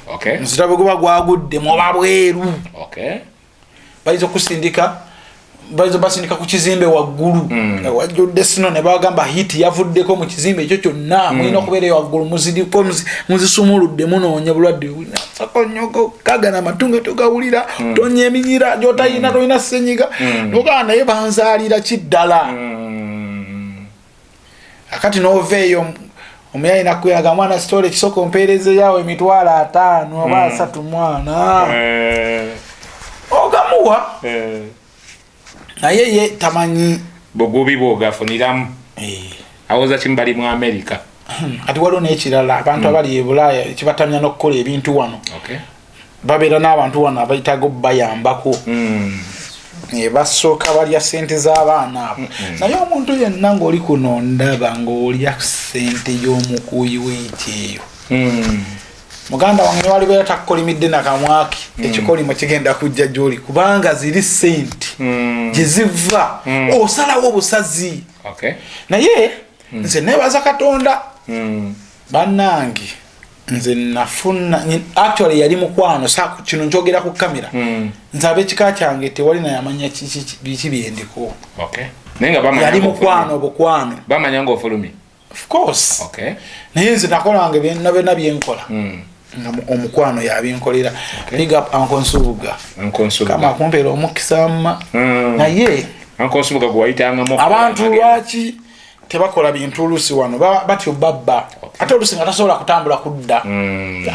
Nzira bwe guba gwagudde muba bweru. Bayinza okusindika, bayinza basindika ku kizimbe waggulu wajjudde snow, ne bagamba heat yavuddeko mu kizimbe ekyo kyonna, mulina okubeera waggulu muziriko muzisumuludde munoonya bulwadde. Sakonyoko kagana amatunga togawulira, tonya eminyira gyotayina, tolina senyiga nogaa, naye banzaalira kiddala. Akati nova eyo omuyayi nakuyiraga, "Mwana, sitole kisooka ompeerezeyawo 50,000 oba 30, mwana." Ogamuwa, naye ye tamanyi bugubi bwogafuniramu. Awoza kimu bali mu Amerika. Kati waliwo n'ekirala, abantu abali e Bulaaya ekibatamya n'okukola ebintu wano, babeera n'abantu wano abayitaga obubayambako, ne basooka balya sente z'abaana abo. Naye omuntu yenna ng'oli kuno ndaba ng'olya sente y'omukuuyi w'ekyeyo, muganda wange, newalibeera takukolimidde nakamwaki, ekikolimo kigenda kujja gy'oli, kubanga ziri sente gye ziva osalawo obusazi. Naye nze nebaza Katonda. Bannange, nze nafuna, actually yali mukwano. Kino nkyogera ku kamera. Nze ab'ekika kyange tewali nayamanya biki byendiko. Yali mukwano obukwano. Bamanya nga ofulumye? Of course. Naye nze nakolanga byonna byonna byenkola nga omukwano yabinkolera. Big up Uncle Nsubuga. Kama kumpeera omukisa mma. Naye Uncle Nsubuga gwe wayitangamu. Abantu lwaki tebakola bintu oluusi wano batyo babba, ate oluusi nga tasobola kutambula kudda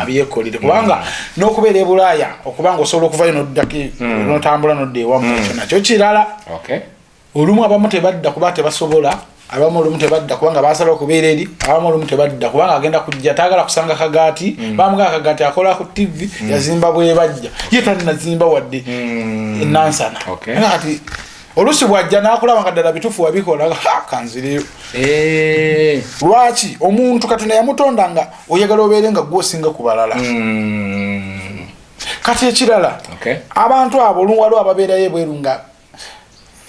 abyekolere, kubanga n'okubeera e Bulaaya, okubanga osobola okuvayo noddako, notambula nodda ewamu, ekyo nakyo kirala. Olumu abamu tebadda kuba tebasobola, abamu olumu tebadda kubanga basala okubeera eri, abamu olumu tebadda kubanga agenda kujja tagala kusanga kagaati. Bamugaa akagaati akola ku TV, yazimba bwebajja, ye talinazimba wadde enansana. Kati oluusi bwajja nakulaba nga ddala bituufu wabikola, ha, kanzireyo. Lwaki omuntu Katonda yamutonda nga oyagala obeere nga gwosinga ku balala? Kati ekirala, abantu abo olumu waliwo ababeerayo ebweru nga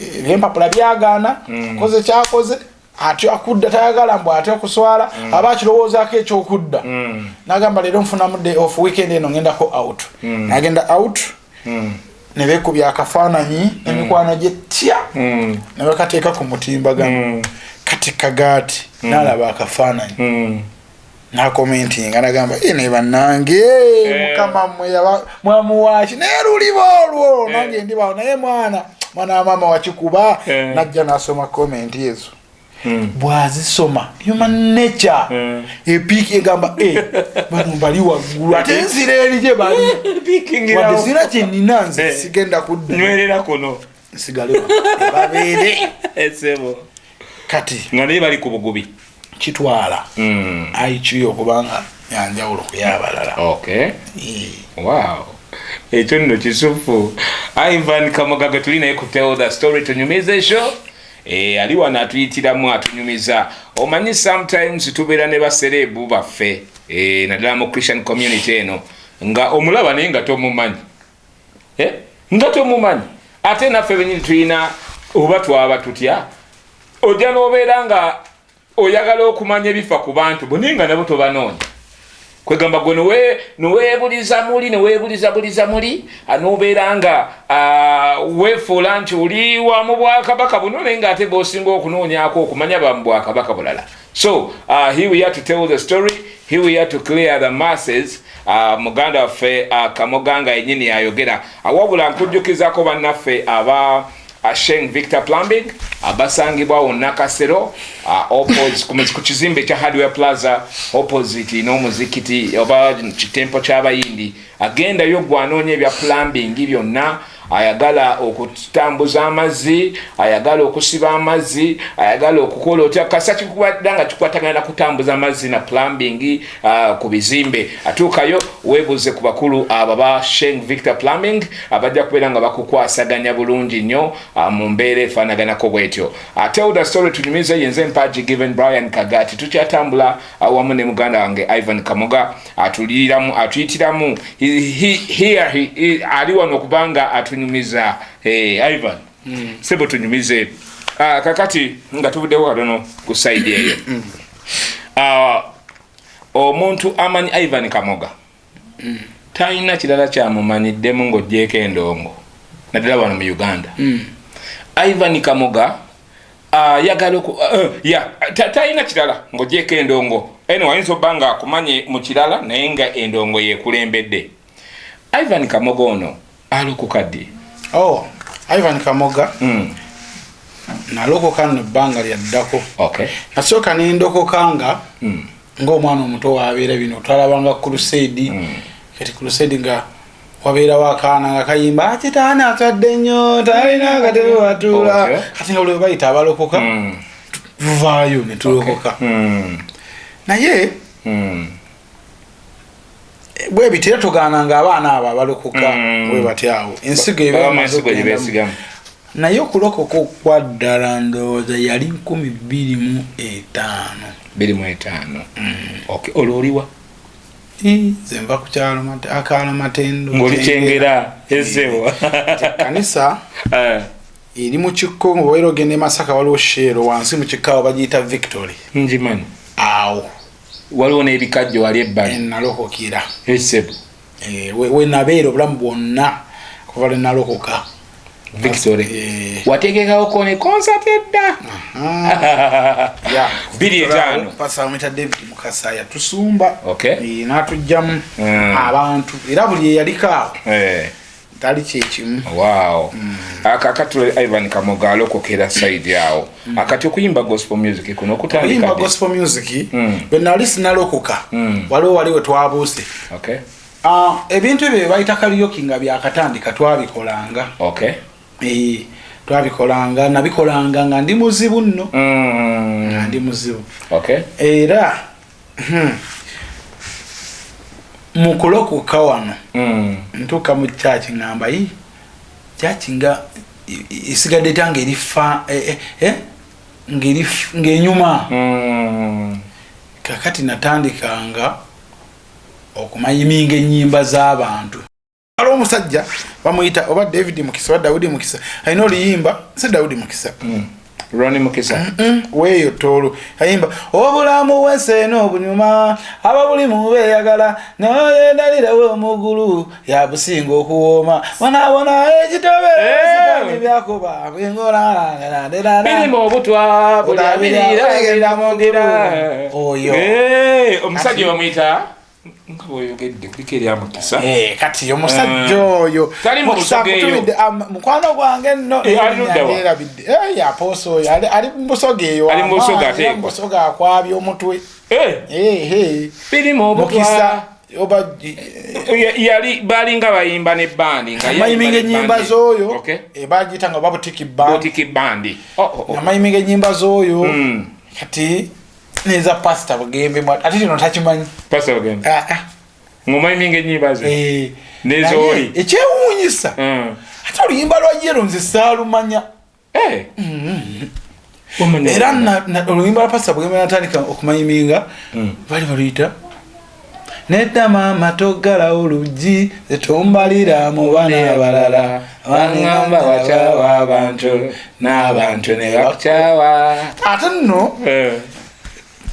ebyempapula byagaana, koze kyakoze atya akudda, tayagala mbu atya okuswala, aba akirowoozaako ekyokudda. Nagamba, leero nfunamu day off, weekend eno ngendako out. Nagenda out ne beekubya akafaananyi emikwano gye tya ne bakateeka ku mutimbagano. Kati Kagaati nalaba akafaananyi nakomentinga, nagamba, "Eh, ne bannange, mukama mmwe mwamuwaki?" Naye luliba olwo nange ndibawo, naye mwana mwana wa maama wakikuba. Najja nasoma comment ezo. Bwazisoma, human nature epiiki egamba, "Eh, bano bali waggulu, ate nzira eri gye bali, wadde sirina kyenina, nze sigenda kudda." Nywerera kuno. Nsigale wano, babeere. Esebo. Kati nga naye bali ku bugubi. Kitwala IQ okubanga yanjawulo ku yabalala. Wow, ekyo nno kisufu. Ivan Kamoga gwe tuli naye ku Tell the Story Tunyumize show. Ali wano atuyitiramu, atunyumiza. Omanyi sometimes tubeera ne ba celeb baffe, naddala mu Christian community eno, nga omulaba naye nga tomumanyi, nga tomumanyi. Ate naffe benyini tulina oba twaba tutya, ojja n'obeera nga oyagala okumanya ebifa ku bantu bo, naye nga nabo tobanoonya. Kwegamba gwe neweebuliza muli, neweebuliza buliza muli, nobeera nga weefuula nti oli wa mu bwakabaka buno, naye ngaate b'osinga okunoonyaako okumanya ba mu bwakabaka bulala. So here we are to tell the story, here we are to clear the masses. Muganda waffe Kamoga nga yennyini ayogera. Wabula nkujjukizako bannaffe aba Sheng Victor Plumbing abasangibwa awo Nakasero, opposite ku kizimbe ekya Hardware Plaza, opposite n'omuzikiti oba kitempo ky'abayindi. Agendayo gwanoonya ebya plumbing byonna, ayagala okutambuza amazzi, ayagala okusiba amazzi, ayagala okukola otya, kasa kikubadda nga kikwatagana na kutambuza amazzi na plumbing ku bizimbe, atuukayo weebuze ku bakulu abo ba Sheng Victor Plumbing, abajja kubeera nga bakukwasaganya bulungi nnyo mu mbeera efaanaganako bwetyo. Tell the Story Tunyumize, yenze Mpaji Given Brian Kagati. Tukyatambula wamu ne muganda wange Ivan Kamoga, atuliramu, atuyitiramu. Here ali wano okubanga atunyumiza. Hey, Ivan, sebo tunyumize. Kakati nga tuvuddewo katono ku side eyo, omuntu amanyi Ivan Kamoga talina kirala kyamumanyiddemu ng'ogyeko endongo, naddala wano mu Uganda. Ivan Kamoga ayagala ya talina kirala ng'ogyeko endongo. Eno wayinza obba nga akumanye mu kirala, naye nga endongo yekulembedde. Ivan Kamoga ono alokoka ddi? Oh, Ivan Kamoga nalokoka nno ebbanga lyaddako. Nasooka nendokoka nga ng'omwana omuto wabeera bino twalabanga crusade. Kati crusade nga wabeerawo akaana nga kayimba, "Kitaana atwadde nnyo, talina akatebe watuula." Kati nga buli bwe bayita abalokoka, tuvaayo ne tulokoka. Naye bwe bitera, tugaananga abaana abo abalokoka bwe batyawo ensigo eba Babamu emaze ensigo gye okugendamu. beesigamu. Naye okulokoka okwa ddala ndowooza yali 2005. 25, okay. Olwo oliwa? Nze nva ku kyalo akaalo Matendo. Ng'oli Kyengera ezewa? Kanisa. Eri mu kikko, nga obeera ogenda e Masaka, waliwo Shell wansi mu kikko awo, bagiyita Victory. Ngimanyi. Awo. Waliwo n'ebikajjo wali ebbali. Nalokokera. Esebo. We nabeera obulamu bwonna kuva lwe nalokoka. Victory. Wategekawo kone concert edda 2005. Pastor bamuyita David Mukasa, yatusumba. Okay. N'atugjamu abantu, era buli eyaliko awo tali kyekimu. Wow. Akakatule Ivan Kamoga alokokera side awo. Akati okuyimba gospel music kuno okuyimba okutandika ddi? Gospel music, bwe nali sinalokoka, waliwo wali we twabuuse. Ah, ebintu ebyo bye bayita karaoke nga byakatandika, twabikolanga. Twabikolanga, nabikolanga nga ndi muzibu nno, nga ndi muzibu. Era mu kulokoka wano, ntuuka mu kyaki, ngamba yi kyaki nga esigadde ta ngaerifa ng'enyuma. Kakati natandikanga okumayiminga ennyimba z'abantu. Waliwo omusajja bamuyita oba David Mukisa oba Dawudi Mukisa, alina oluyimba, si Dawudi Mukisa. Ronnie Mukisa. Weeyo toolo ayimba obulamu bwensi eno obunyuma, ababulimu beeyagala, nayenalirawo omugulu yabusinga okuwooma, bonabona ekitobe. Sitaani byakuba. Birimu obutwa bulabirira mungira. Oyo. Omusajja bamuyita nga bw'oyogedde kuliko erya Mukisa. Kati omusajja oyo Tali mu Mukisa Busoga eyo. akutumidde, mukwano gwange nno. Ali ludda wa? Yerabidde. Apoosa oyo ali mu Busoga eyo. Ali mu Busoga. Amaanyi, Ateekwa. era mu Busoga akwabya omutwe. Birimu obutwa. Mukisa oba Yali balinga bayimba ne bandi nga ye mayiminga ayimba ne ennyimba bandi. z'oyo. Bagiyita nga babutiki band. Butiki bandi. Oh. Amayiminga ennyimba z'oyo, kati neza Pasita Bugembe ate kino takimanyi. Pastor Bugembe. Ah, ah. Ng'omayiminga ennyimba ze. N'ezooli. Naye ekyewuunyisa, ate oluyimba lwa yero nze saalumanya. Wamanya Era oluyimba lwa Pasita Bugembe natandika okumayiminga, bali baluyita nedda maama toggalawo luggi, zetumbalira mu baana abalala. Baŋŋamba wakyawa abantu n'abantu ne bakukyawa. Ate nno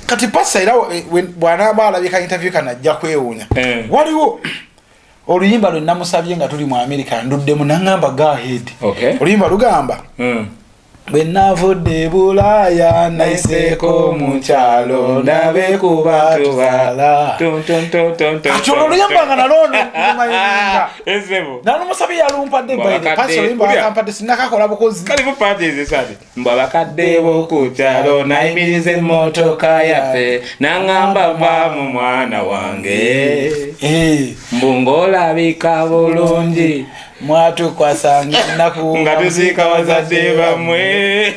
kati pasita era bw'anaaba alabye ka interview kano ajja kwewuunya. Waliwo oluyimba lwe namusabye nga tuli mu America, nduddemu, naŋŋamba go ahead. Oluyimba lugamba, bwe navudde Bulaaya nayiseeko mu kyalo ndabe kuba tuzaala. Tun, tun, tun, tun, tun, Kati olwo oluyimba nga nalwo lumayiminga. Ezebo. Nalumusabye, yalumpadde. Mbwabakadde- Pasita oluyimba Ulya. akampadde, sinakakola bukozi. Kalimu paati ezesati. Mbw abakadde b'oku kyalo nayimiriza emmotoka yaffe, naŋŋamba vaamu mwana wange. Mbu ng'olabika bulungi. Mwatukwasanga ennaku nga tuziika bazadde bammwe.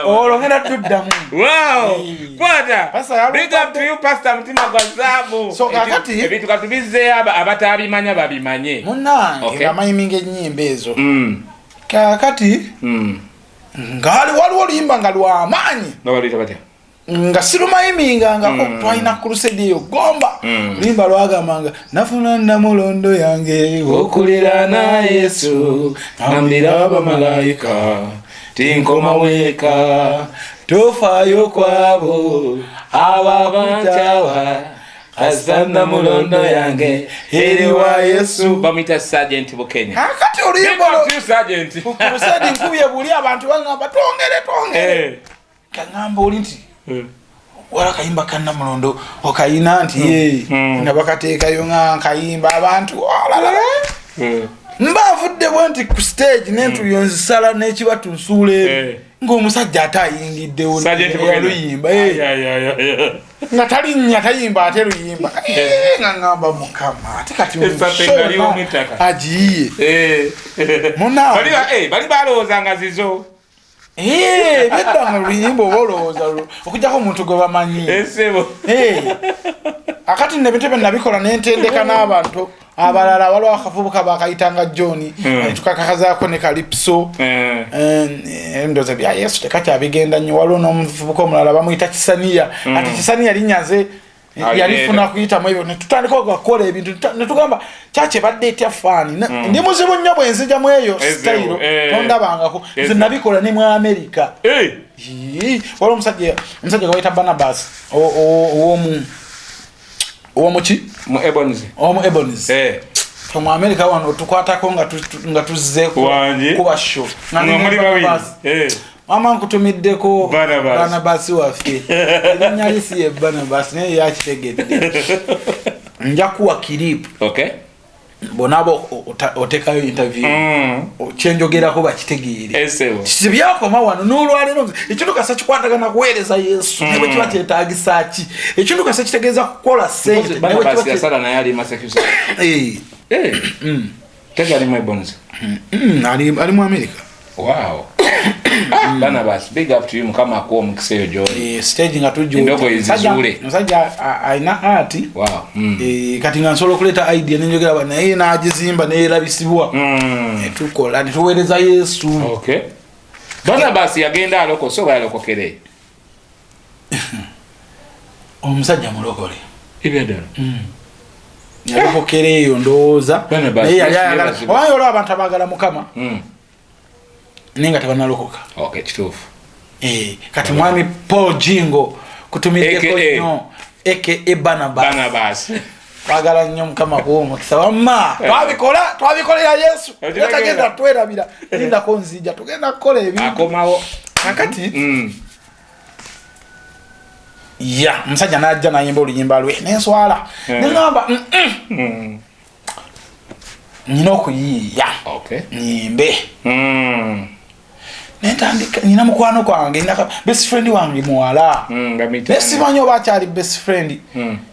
Olwo ngenda tuddamu. Wow! Kwata! Pastor, yalumpadde. Big up to you, Pastor Mutima gwa zaabu. So, kakati- Ebintu katubizzeeyo abatabimanya babimanye. Munange, ngamayiminga ennyimba ezo. Kakati ngaali waliwo oluyimba nga lwamaanyi Nga baluyita batya? nga sirumayimingangako. Twalina crusade eyo Gomba. Oluyimba lwagambanga nafuna namulondo yange. Okuliraana Yesu, ngambira bamalayika tinkoma weka. Tofaayo kwabo ababakyawa, kasita namulondo yange eri wa Yesu. Bamuyita Sergeant Bukenya. Kakati oluyimba Big up olwo to you, Sergeant. ku crusade nkubye buli, abantu baŋŋamba twongere, twongere. Kaŋŋamba oli nti wala akayimba kannamulondo okayina? Nti ye. Nga bakateekayo nga nkayimba, abantu alalala. Mba nvudde bwe nti ku stage nentuyo nzisala n'ekibatu nsuula eri, ng'omusajja ate ayingiddewo. Sergeant Bukenya. Oluyimba Ay, ay, ay, ay. nga talinnya, tayimba ate luyimba. Nga ŋŋamba Mukama, ate kati Essate show nga liwo yonna mu ttaka. agiyiye. Munange. Bali balowooza nga zizo. Byedda nga luyimba oba olowooza okujjako omuntu gwe bamanyi. Esebo. Akati nno ebintu ebyo nabikola nentendeka n'abantu abalala. Waliwo akavubuka bakayitanga John, tukakakazaako ne Kalipso. Ndowooza bya Yesu tekakyabigenda nnyo. Waliwo n'omuvubuka omulala bamuyita Kisaniya. Ati Kisaniya linnya nze Yalifuna kuyitamu ebyo netutandika okukola ebintu netugamba kyaki ebadde etya faani. Ndi muzibu nnyo bwe nzijamu eyo sitayiro, tondabangako nze nabikola ne mu Amerika. Waliwo omusajja gwe bayita Barnabas owomu owomuki Mu Ebonies. Owomu Ebonies. Mu Amerika wano tukwatako nga tuzze kuba show. Nga muli babiri. Mama, nkutumiddeko. Barnabas. Barnabas waffe, erinnya lye si ye Barnabas, naye yakitegedde. Nja kuwa clip. Bonaaba otekayo interview, kyenjogerako bakitegeere. Esebo. Sibyakoma wano n'olwaleero. Ekintu kasa kikwatagana kuweereza Yesu, ne bwe kiba kyetagisa ki. Ekintu kasa kitegeeza kukola sente, ne bwe kiba Barnabas yasala naye ali Massachusetts. Tekyali mu Ebonies. Ali mu America. Wow. Ah, Barnabas, big up to you. Mukama akuwa omukisa eyo gy'oli. Stage nga tujja. Endogoyi zizuule. Musajja alina art. Kati nga nsobola okuleeta idea nenjogera naye n'agizimba neyerabisibwa. Netukola netuweereza Yesu. Okay. Barnabas yagenda alokose oba yalokokere? Omusajja mulokole. Ebyaddala. Yalokokera eyo ndowooza. Barnabas, Naye yali Yesu ayagala yeebazibwe. omanyi olwo abantu abaagala Mukama naye nga tebanalokoka. Okay, kituufu. Kati mwami Paul Jingo, kutumiddeko AKA. nnyo, aka Barnabas. Barnabas. Twagala nnyo, Mukama kuwa omukisa. Wamma twabikola, twabikolera Yesu. Okitegeera. Tagenda twerabira. Lindako, nzija, tugenda kukola ebintu. Akomawo. Kakati ya omusajja najja nayimba oluyimba lwe nenswala, neŋamba, "Nyina okuyiiya nyimbe." Nentandika. Nina mukwano gwange, nina best friend wange muwala, Bamuyita naye simanyi oba akyali best friend.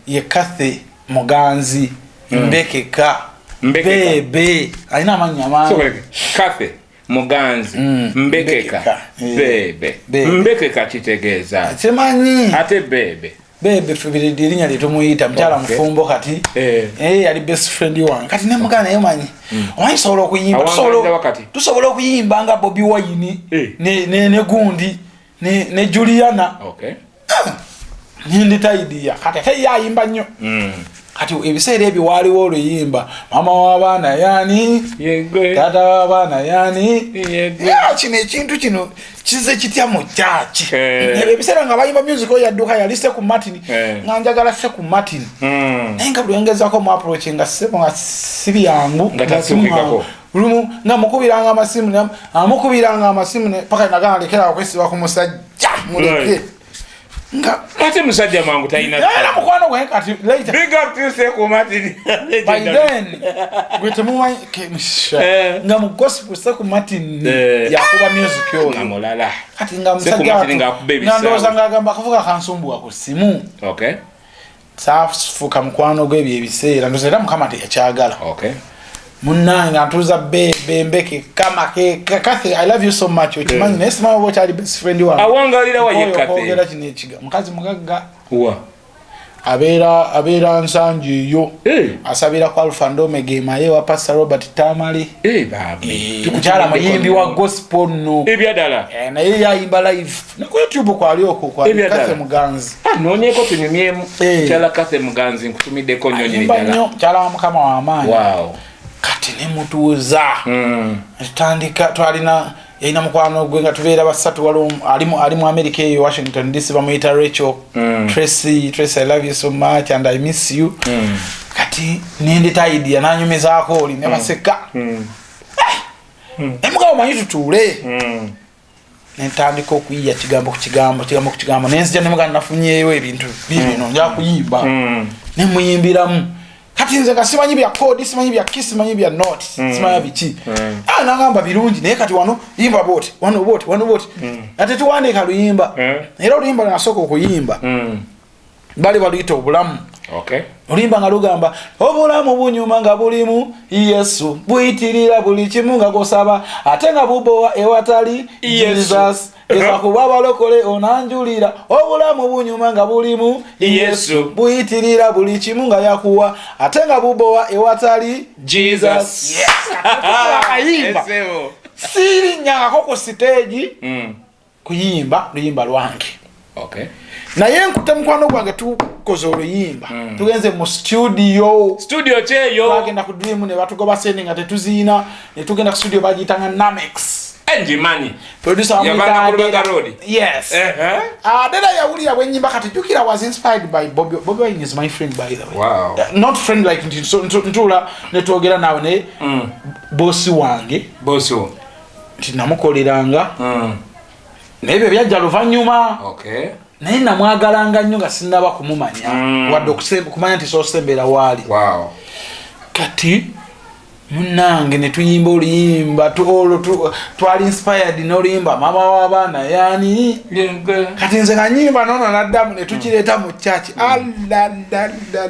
Ye Kathe Muganzi Mbekeka. Mbekeka. Bebe alina amannya mangi. Sokoleke. Kathe Muganzi Mbekeka. Mbekeka. Bebe. Bebe. Mbekeka kitegeeza? Simanyi. Ate Bebe? Bebe ffe erinnya lyetumuyita. Mukyala mufumbo kati. Yali best friend wange. Kati nemugana, naye manyi, omanyi tusobola okuyimba, Awangalira wakati. tusobola okuyimba nga Bobi Wine ne gundi ne Juliana. Nindita idea. Kati ate ye ayimba nnyo. Kati ebiseera ebyo waaliwo oluyimba, "Mama w'abaana yani?" Yegwe. "Taata w'abaana yani?" Yegwe. Ya, kino ekintu kino kize kitya mu kyaki? Ebyo ebiseera nga bayimba music oyo yadduka yali Seku Martin. Nga njagala Seku Martin, naye nga buli wengezako mu approach nga sebo nga si byangu. Nga tasuukikako. Lumu nga mukubiranga amasimu, amukubiranga amasimu paka nagamba, lekera okwesiba ku musajja, muleke. Nga Ate musajja mangu talina. Era mukwano gwe kati later. Big up to Seku Martin. By then gwe temumanyi nga mu gospel Seku Martin yakuba music Nga oyo. mulala. Kati nga Seku musajja Martin ng'akuba nga ndowooza ebisaawe. ng'agamba akavuga kansumbuwa ku ssimu. Saafuuka mukwano gw'ebyo ebiseera, ndowooza era Mukama teyakyagala. Munnange nga ntuuza Bebe Mbeke kama Kathe, I love you so much, okimanyi, naye simanyi oba okyali best friend wange. Awangalira wa ye Oyo Kathe? okwogera kino ekiga mukazi mugagga. Wa? Abeera Nsangi eyo. Asabira ku Alpha and Omega emaye wa Pastor Robert Tamale. Bambi. Mukyala muyimbi wa gospel nno. Ebyaddala. Naye yayimba live ne ku YouTube kwali okwo kwali. Ebyaddala. Kathe Muganzi. Ah, noonyeeko tunyumyemu. Kyala Kathe Muganzi, nkutumiddeko nnyo nyini Ayimba ddala. nnyo, mukyala wa Mukama w'amaanyi. Kati nemutuuza, tutandika. Twalina, yalina mukwano gwe nga tubeera basatu. Waliwo ali mu America eyo Washington DC, bamuyita Rachel. Tracy, Tracy, I love you so much and I miss you. Kati nendeta idea, nanyumizaako oli ne baseka. Emugabo manyi tutuule. Nentandika okuyiya kigambo ku kigambo, kigambo ku kigambo, nenzija nemugamba, nafunyeeyo ebintu bibino, nja kuyimba. Nemuyimbiramu. Kati nze nga simanyi bya chord, simanyi bya key, simanyi bya note, simanyi biki. Ah, nagamba birungi, naye kati wano yimba bwoti, wano bwoti, wano bwoti. Ate tuwandiika luyimba. Era oluyimba lwenasooka okuyimba bali baluyita Obulamu. Oluyimba nga lugamba, obulamu bunyuma nga bulimu Yesu, buyitirira buli kimu nga gosaba, ate nga bubowa ewatali Yesu. Jesus. Geza kuba balokole onanjulira, obulamu bunyuma nga bulimu Yesu, buyitirira buli kimu nga yakuwa, ate nga bubowa ewatali Jesus. Yes. Akayimba Esebo. sirinnyangako ku siteegi kuyimba luyimba lwange, naye nkute mukwano gwange. Tukoze oluyimba, tugenze mu studio. Studio kyeyo. Twagenda ku Dream ne batugoba sente nga tetuziina, ne tugenda ku studio bagiyitanga Namex. Ngimanyi. Producer Yabanga bamuyita ku Lubega Adera. Road. Yes. Adera yawulira bwenyimba. Kati jjukira, was inspired by Bobby. Bobby Wine is my friend, by the way. Not friend like nti ntuula netwogera naawe, naye bosi wange. Bosi wo. Nti namukoleranga, naye ebyo byajja luvannyuma. Naye namwagalanga nnyo nga sinnaba kumumanya, wadde okumanya nti soosembera waali. Kati munange netuyimba oluyimba olwo twali inspired n'oluyimba "Maama w'abaana yani". Kati nze nga nyimba nono naddamu netukireeta mu kyaki.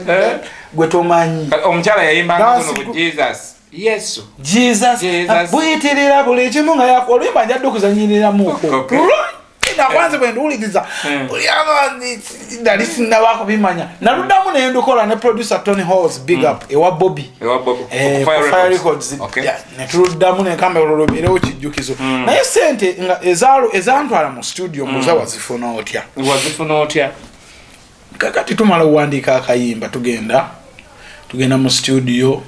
Eh? Gwe tomanyi. Omukyala yayimbanga Dance guno bu Jesus, Yesu. Jesus. Jesus. Buyitirira buli kimu nga oluyimba njadde okuzanyiriramuko. Nakwanze bwe nduwuliriza, nali sinnaba kubimanya. Naluddamu nendukola ne producer Tony Halls, big up, ewa Bobby. Ewa Bobby. Eh, Ku Fire ku Fire Records. Records. Okay. Yeah, netuluddamu nenkamba olwo lubeerewo kijjukizo. Naye sente nga ezantwala mu studio, mbuuza, wazifuna otya? Wazifuna otya? Kakati tumala owandiika akayimba, tugenda mu studio,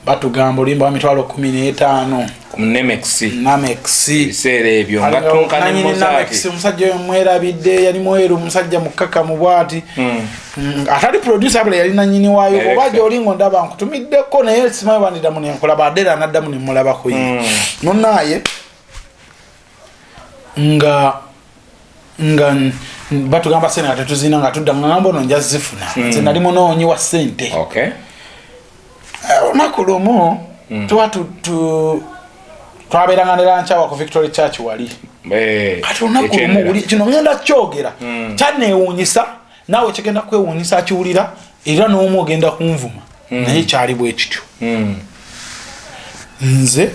batugamba oluyimba wa 150,000. Ku Nemex. Namex. Ebiseera ebyo nga tunka ne Nanyini Mozart. Namex, omusajja oyo mwerabidde, yali mweru, omusajja mukakamu bwati. Atali producer abula, yali nanyini waayo. Director. Oba gyoli ngo ndaba nkutumiddeko, naye simanyi bandiddamu nenkulaba. Adera naddamu nemulabako ye. Munaye nga batugamba sente nga tetuzina, nga tudda nga ngamba ono nja zifuna. Nze nali munoonyi wa sente. Olunaku lumu tuba twabeeranga ne lunch hour ku Victory Church wali. Kati olunaku lumu Ekyendera. kino ngenda kyogera, kyaneewuunyisa, naawe kigenda kwewuunyisa akiwulira, era n'omu ogenda kunvuma, naye kyali bwe kityo. Nze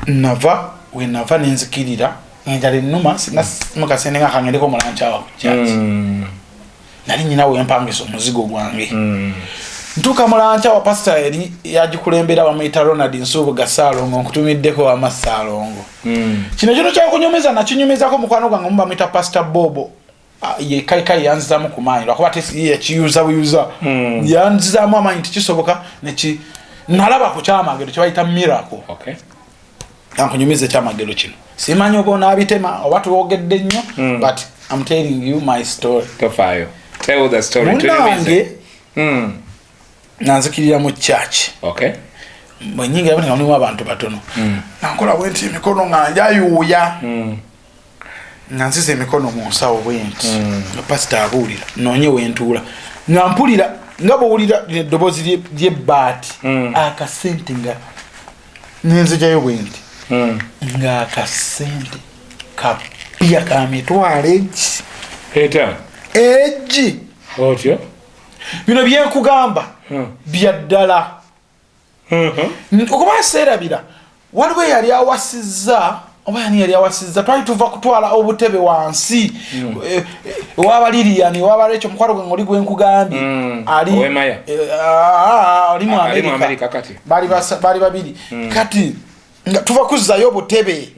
nava we nava nenzikirira, enjala ennuma, sina mukasente nga kangendeko mu lunch hour ku church. Nali nyina wempangisa omuzigo gwange. Ntuuka mu lunch hour, pasita eri yagikulembera bamuyita Ronald Nsubuga Saalongo, nkutumiddeko wama Saalongo. Kino kyakunyumiza, nakinyumizako mukwano gwange omu bamuyita Pasita Bobo. Ah, ye kaikai yanzizamu ku maanyi, lwakuba ye yakiyuza buyuza. Yanzizaamu amaanyi nti kisoboka, neki nalaba ku kyamagero kyebayita miracle. Ankunyumiza ekyamagero kino, simanyi oba onaabitema oba tuwogedde nnyo, but I'm telling you my story. Tofaayo, tell the story. Munange, Tunyumize. Nanzikirira mu church. Bwenyingira nga mulimu abantu batono, nankola bwe nti emikono nga njayuuya, nga nziza emikono mu nsawo bwe nti, nga pasita abuulira, noonye wentuula, nga mpulira nga bwowulira lino eddoboozi ly'ebbaati, akasente nga nenzigyayo bwe nti, ng'akasente kapya ka mitwalo egi. 5. Egi. Otyo. Bino byenkugamba bya ddala. Okuba seerabira, waliwo eyali awasizza, oba yani yali awasizza, twali tuva kutwala obutebe wansi. Ewaba Lilian, ewaba Recho, mukwano gwange oli gwenkugambye. Ali Ow'Emaya. Ali mu Ali mu Amerika. Amerika kati. Bali babiri. Kati nga tuva kuzzayo obutebe,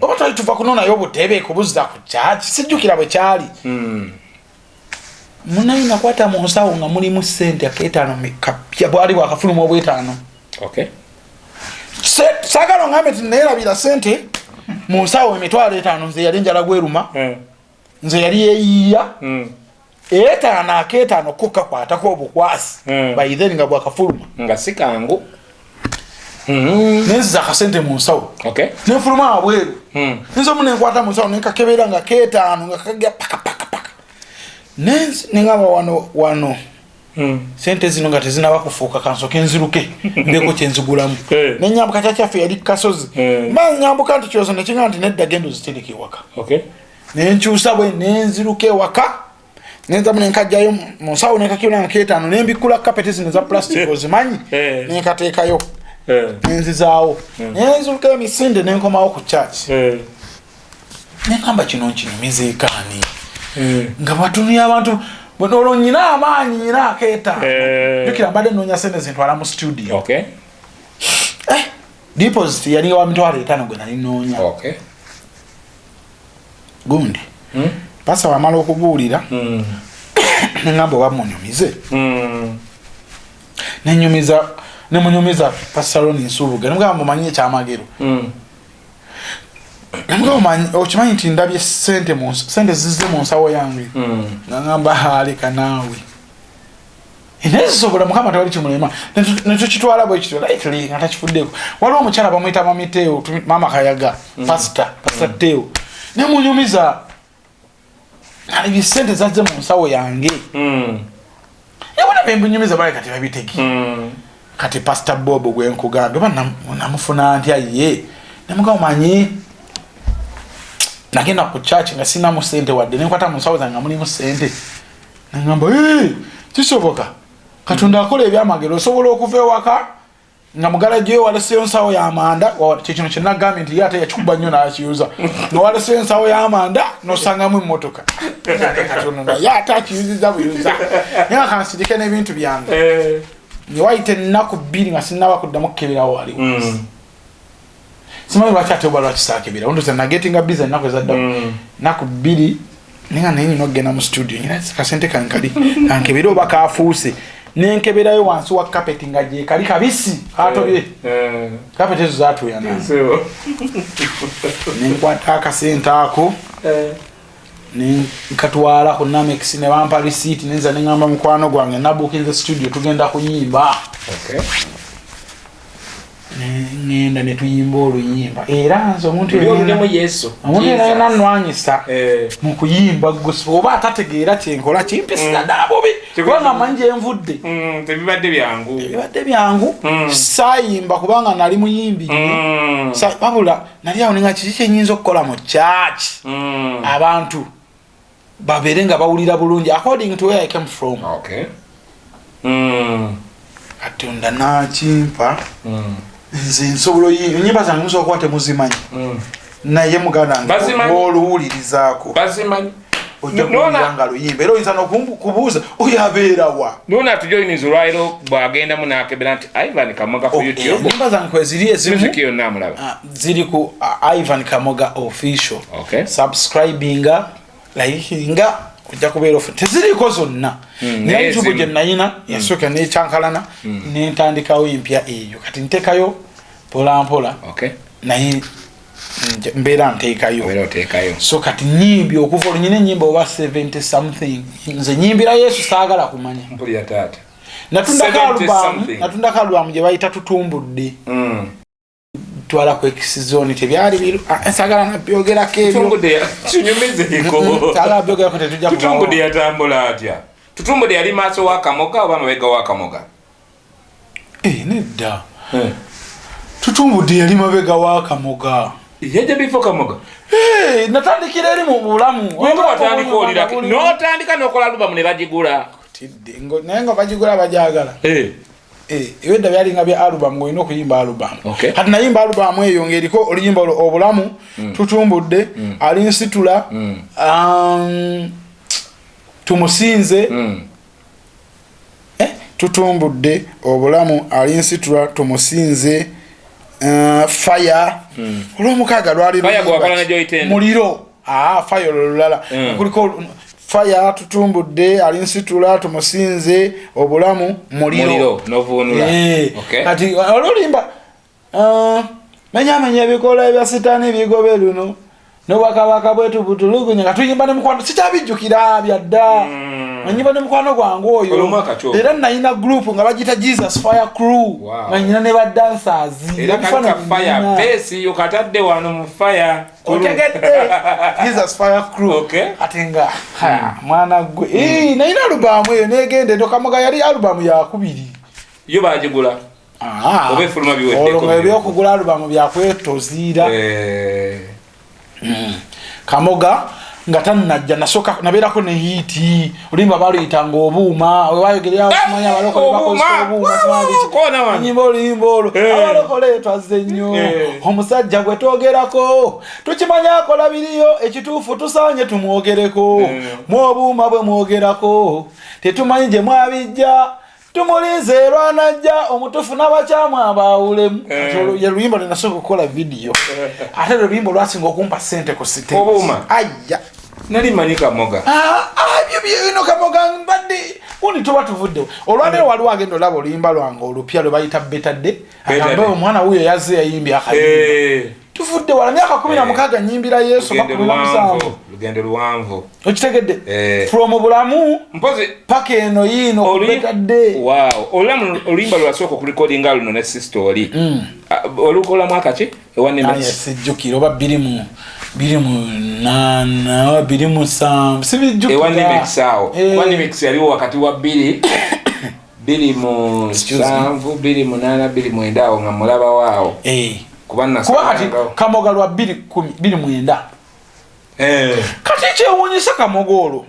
oba twali tuva kunonayo obutebe kubuzza ku kyaki, sijjukira bwe kyali. Munaye nakwata mu nsawo nga mulimu sente aketaano kapya, bwali bwakafuluma obwetaano. Saagala ongambe nti neerabira sente mu nsawo 50,000. Nze yali njala gweruma, nze yali yeeyiiya. Etaano aketaano ko kakwatako obukwasi. By then nga bwakafuluma. Nga si kangu. Nenziza akasente mu nsawo, nenfuluma wabweru. Nze omu nenkwata mu nsawo nenkakebera nga ketaano, nga kagya paka paka paka. Nengamba wano wano, sente zino nga tezinaba kufuuka, kansoke nziruke mbeko kyenzigulamu. Nenyambuka, kyakyaffe yali kasozi. Ma nyambuka nti kyozo nekiŋa nti nedda, genda ozitereka ewaka. Nenkyusa bwe nenziruka ewaka, nenzamu nenkajjayo mu nsawo nenkakebera nga ketaano, nembikula kapeti zino eza plastic ozimanyi, nenkateekayo, nenzizaawo, nenziruka emisinde nenkomawo ku church. Nenkamba kino nkinyumizeekaani, nga batunuya abantu. Olwo nyina amaanyi, nyina akeetaano. Jjukira mbadde noonya sente zintwala mu studio. Deposit yali wa 50,000 gwe nali noonya. Gundi pasa wamala okubuulira. Neŋamba oba munyumize. Nenyumiza, nemunyumiza Pastor Ronnie Nsubuga, nemugamba mumanyi ekyamagero. Nemugamba okimanyi nti ndabye sente sente zizze mu nsawo yange. Nagamba aleka naawe, naye zisobola, Mukama tewali kimulema. Netukitwala bwe kityo lightly nga takifuddeko. Waliwo omukyala bamuyita Mami Teo, Mama Kayaga, Pastor Teo, nemunyumiza alabye sente zazze mu nsawo yange. Ebona bembunyumiza baleka tebabitege. Kati Pastor Bob gwenkugambye oba namufuna ntya ye, nemugamba omanyi nagenda ku church nga sinamu sente wadde, nenkwata mu nsawo zange nga mulimu sente. Nagamba, "Hey, kisoboka, Katonda akola ebyamagero, osobola okuva ewaka nga mugalagiyo waleseyo nsawo y'amanda." Kyekino kyenagambye nti ye ate yakikuba nnyo n'akiyuza, nga waleseyo ensawo y'amanda nosangamu emmotoka. Katonda naye ate akiyuziza buyuza, naye nga kansirike n'ebintu byange. Newayita ennaku 2 nga sinnaba kuddamu kukeberawo waliwo. Simanyi lwaki ate oba lwaki saakebera, ndoza nagetinga busy ennaku ezaddawo. Naku 2 naye nga naye nina okugenda mu studio, nyina kasente kankali kankebere oba kafuuse. Nenkeberayo wansi wa kapeti nga gyekali kabisi katobye. Kapeti ezo zatuyana. Nenkwata akasente ako nenkatwala ku Namex ne bampa receipt, nenza neŋamba mukwano gwange nabukinze studio, tugenda kuyimba. Neŋŋenda netuyimba oluyimba, era nze omuntu Luli olulimu Yesu. Omuntu Jesus. yenayina nwanyisa mu kuyimba gospel oba atategeera kyenkola kimpisira ddala bubi, kubanga manyi gyenvudde. Tebibadde byangu. Bibadde byangu. Saayimba kubanga nali muyimbi nnyo. Wabula nali awo nenga kiki kyenyinza okukola mu church abantu babeere nga bawulira bulungi according to where I came from. Katonda nakimpa. Nze nsobola enyimba zange musobola kuba temuzimanyi, naye muganda wange Bazimanyi. oluwulirizaako Bazimanyi. ojja kuwulira nga luyimba, era oyinza n'okubuuza oyo abeerawa. Nona atujoyiniza olwaliro bw'agendamu n'akebera nti Ivan Kamoga ku YouTube. Enyimba zange kweziri ezimu. Music yonna amulaba. Ziri ku Ivan Kamoga Official. Subscribinga, likinga, ojja kubeera ofu teziriiko zonna, naye Naye YouTube ezimu. gye nayina yasooka nekyankalana, nentandikawo empya eyo kati ntekayo mpolampola. Naye mbeera nteekayo. Obeera oteekayo. So kati nyimbye okuva olwo nyina enyimba oba 70 something. Nze nyimbira Yesu, saagala kumanya. Mpulira taata. Natundako 70 alubamu. something. Natundako alubamu gye bayita Tutumbudde. Twala ku exizone, tebyali biru. Saagala nabyogerako ebyo. Tutumbudde kinyumizeeko. Saagala byogerako, tetujja kubawo. Tutumbudde yatambula atya? Tutumbudde yali maaso wa Kamoga oba mabega wa Kamoga? Eh, nedda, Tutumbudde yali mabega wa Kamoga. Yajja before Kamoga. Eh, natandikira eri mu bulamu. Gwenga watandika olira n'otandika n'okola alubamu ne bagigula. Tidde, naye nga bagigula bajagala. Eh, ebedda byalinga bya album, ng'olina okuyimba album. Kati nayimba album eyo ng'eriko oluyimba olwo Obulamu, Tutumbudde, Alinsitula, Tumusinze. Tutumbudde, Obulamu, Alinsitula, Tumusinze, Fire. Olwomukaaga lwali Fire luyimba gwe wakola ki? ne Joy Tender. Muliro. Fire olwo lulala. Kuliko Fire, Tutumbudde, Alinsitula, Tumusinze, Obulamu, Muliro. Muliro novuunula. Kati olulimba menyamenya ebikola ebya sitaani bigobe luno nobwakabaka bwetu butulugunya, nga tuyimba ne mukwano, sikyabijjukira byadda. Onyimba ne mukwano gwange oyo. Olwo mwaka ki ogwo? Era nalina group nga bagiyita Jesus Fire Crew. Nga nyina ne ba dancers. Era kali ka fire base yo katadde wano mu fire. Otegedde, Jesus Fire Crew. Ate nga ha, mwana gwe. Nalina alubamu eyo negenda endo. Kamoga yali alubamu yakubiri. Yo bagigula. Oba efuluma biweddeko. Olwo nga ebyokugula alubamu byakwetoziira. Kamoga nga tannajja nasooka nabeerako ne hit, oluyimba baluyitanga Obuuma, webayogerera simanya abalokole Obuuma! bakozesa obuuma, simanyi biki. Koona wano. Enyimba oluyimba olwo, abalokole twazze nnyo, omusajja gwe twogerako tukimanya akola biriyo, ekituufu tusaanye tumwogereko. Mu obuuma bwe mwogerako tetumanyi gye mwabijja, tumulinze lwanajja omutuufu n'abakyamu abaawulemu. Kati olwo ye luyimba lwe nasooka okukola vidiyo, ate lwe luyimba olwasinga okumpa sente ku stage. Obuuma? Aya. Nali manyi Kamoga. Bino Kamoga mbadde undi tuba tuvuddewo. Olwaleero waliwo agenda olaba oluyimba lwange olupya lwe bayita Better Day. Agambe omwana wuuyo yazze yayimbye akayimba. Tuvudde wala myaka 16 nyimbira Yesu 17. Lugendo luwanvu. Okitegedde? From bulamu mpozi paka eno yiino ku Better Day. Wow. Olamu oluyimba lwasooka okurekodinga luno ne sister oli. Olukola mwaka ki? Sijjukira oba 20 28 27 sibijjukira. Ewa Nimex awo. Ewa Nimex yaliwo wakati wa 2 27 28 29 awo nga mulaba waawo. Kuba kati Kamoga lwa 2019. Kati kyewuunyisa Kamoga olwo.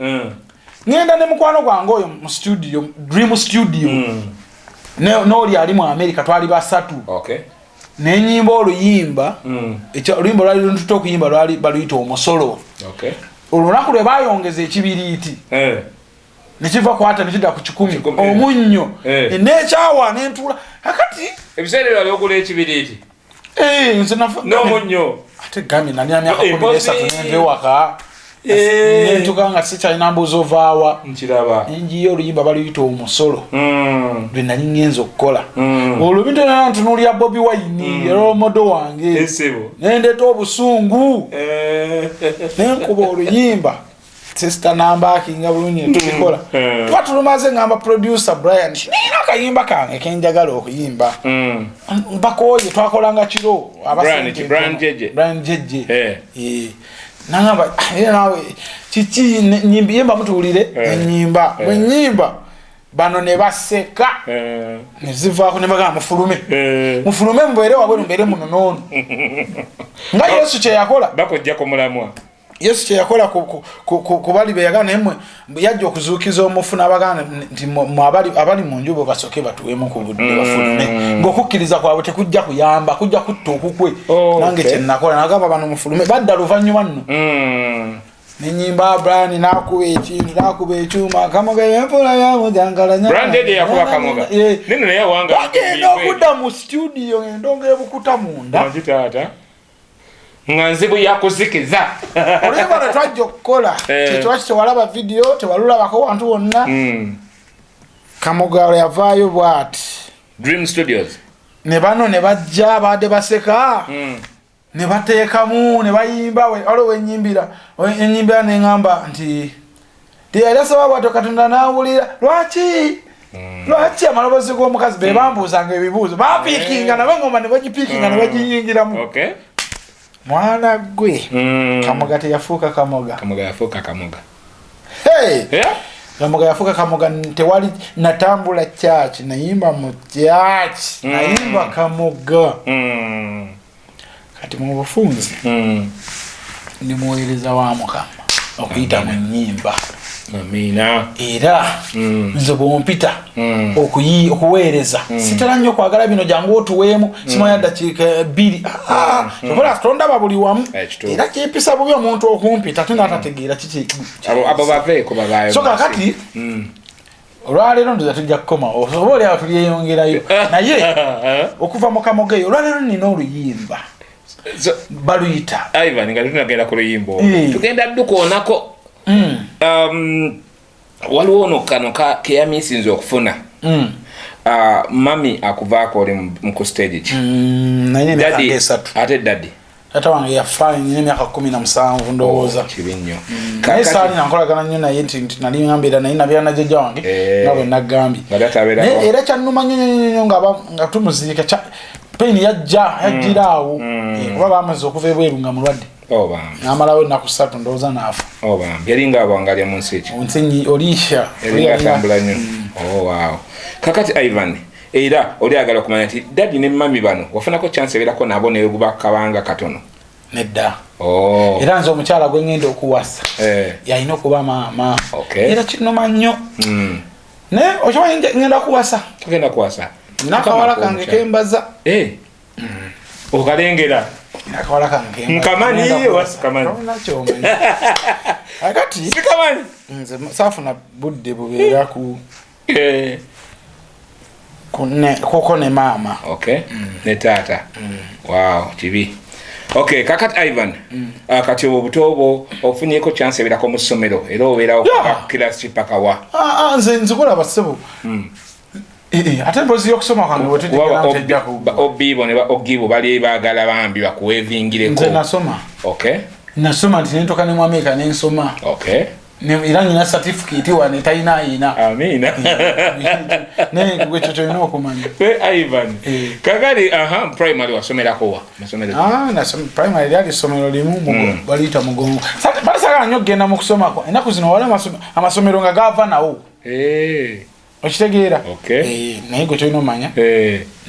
Ngenda ne mukwano gwange oyo mu studio, Dream Studio. N'oli ali mu America twali basatu. Nenyimba oluyimba, oluyimba lwali luntuta okuyimba lwali baluyita omusolo. Olunaku lwe bayongeza ekibiriiti. Nekiva kwata nekidda ku 100 omunnyo. Nekyawa nentuula. Kakati ebiseera ebyo ogula ekibiriiti. Nze nafa n'omunnyo. Ate gambye nali na myaka 13 nenva ewaka. Nentuka nga sikyalina mbuuzi ovaawa. Nkiraba. Nenjiyo oluyimba baluyita omusolo. Lwe nali ngenza okukola. Olwo bintu nana ntunuulira Bobi Wine, role model wange. Nendeeta obusungu. Nenkuba oluyimba. Sister nambakinga bulungi netubikola. Tuba tulumaze ngamba producer Brian, nina akayimba kange kenjagala okuyimba. Mbakooye twakolanga kiro. Brian Jeje. Nangamba nawe kiki nyimbi yemba mutuwulire enyimba bwe nyimba bano ne baseka ne zivaako ne bagamba mufulume mufulume mubeere wabweru mbeere muno noono nga Yesu kye yakola bakojja ku mulamwa. Yesu kye yakola ku bali be yagana naye yajja okuzuukiza omufu n'abaganda nti abali mu nju bo basooke batuweemu ku budde bafulume ng'okukkiriza kwabwe tekujja kuyamba kujja kutta okukwe. Nange kye nakola nagamba bano mufulume badda luvannyuma nno. Nenyimba Brian n'akuba ekintu n'akuba ekyuma Kamoga yenfula yamujangalanya. Brian Jeje yakuba Kamoga. Nino naye wanga. Bagenda okudda mu studio endongo ebukuta munda. Wangi taata. Nga nzibu yakuzikiza. Oluyimba lwe twajja okukola kyekyo tewalaba video tewalulabako wantu wonna. Kamoga yavaayo bw'ati. Dream Studios. Ne bano ne bajja baadde baseka. Ne bateekamu ne bayimba waliwo wenyimbira enyimbira ne ŋŋamba nti teyali asaba bw'atyo Katonda n'awulira lwaki lwaki amaloboozi g'omukazi be bambuuzanga ebibuuzo bapiikinga nabo engoma ne bagipiikinga ne bagiyingiramu. Mwana gwe Kamoga teyafuuka Kamoga. Kamoga yafuuka Kamoga. Kamoga yafuuka Kamoga tewali natambula church nayimba mu church nayimba Kamoga. Kati mu bufunze ndi muweereza wa Mukama okuyita mu nnyimba. Amina. Era nze bw'ompita okuweereza sitera nnyo kwagala bino jangu otuweemu simanya ddakiika 2. Obola tondaba buli wamu. Era kyepisa bubi omuntu okumpita ate n'atategeera kiki. Abo baveeko babaayo. So kakati olwaleero ndoza tujja kukomawo oba oli awo tulyeyongerayo naye okuva mu Kamoga eyo olwaleero nina oluyimba baluyita Ivan nga tunagenda ku luyimba olwo tugenda ddukoonako. Waliwo ono kano keyamisinze okufuna. Mami akuvaako oli mu stage ki? Nalina emyaka 3. Ate daddy? Tata wange yafa nina emyaka 17 ndowooza. Kibi nnyo. Naye saalina nkolagana nnyo naye nti nali ngambeera naye nabeera na jjajja wange nga bwe nagambye. Naye era kyannuma nnyo nnyo nnyo nga tumuziika pain yajjira awo kuba baamaze okuva ebweru nga mulwadde. N'amalawo ennaku 3 ndowooza n'afa. Yali nga awangalya mu nsi ki? Nsi oliisha. Yali atambula nnyo. Wow. Kakati Ivan era oli agala okumanya nti daddy ne mami bano wafunako chance ebeerako nabo ne guba kabanga katono. Nedda. Era nze omukyala gwe ngenda okuwasa yalina okuba maama. Era kinuma nnyo. Naye okimanyi ngenda kuwasa. Tugenda kuwasa. Nakawala kange kembaza. Okalengera. Nakawala kange kembaza. Nkamanyi wasikamanyi. Nakyomanyi. Akati sikamanyi. Nze saafuna budde bubeera ku koko ne maama. Ne taata. Wow, kibi. Okay, kakati Ivan, kati obuto bwo ofunyeko chance ebirako mu ssomero, era obeerawo class paka wa? Ah, ah, nze nzikola basebo. Ate mpozi y'okusoma kwange bwe obibo ne ba ogibo bali baagala bambi bakuwevingireko. Nze nasoma. Okay. Nasoma nti nentoka ne mu America nensoma. Okay. Era nina certificate wane talina ayina. Amina. Naye gwe kyo kyolina okumanya. Ivan. Kakati primary wasomerako wa? Masomero. Nasoma primary lyali ssomero limu, baliyita Mugongo. Balisagala nnyo okugenda mu kusomako. Ennaku zino wali amasomero nga gava nawo. Okitegeera? Okay. Naye gwe kyolina omanya.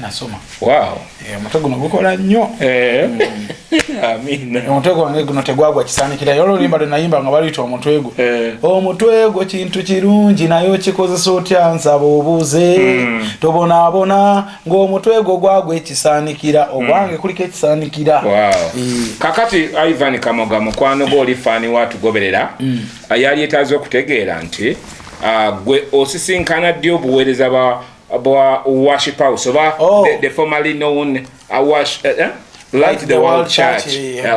Nasoma. Wow. Omutwe guno gukola nnyo. Amina. Omutwe gwange guno tegwagwa kisaanikira. Era oluyimba lwe nayimba nga baluyita omutwe gwo. Omutwe gwo kintu kirungi, naye okikozesa otya, nsaba obuuze. Tobonaabona ng'omutwe gwo gwagwa ekisaanikira. Ogwange kuliko ekisaanikira. Wow. Kakati Ivan Kamoga, mukwano gwo, oli fan watugoberera, yali etaaze okutegeera nti gwe osisinkana ddi obuweereza bwa Worship House oba the formerly known Light the World Church,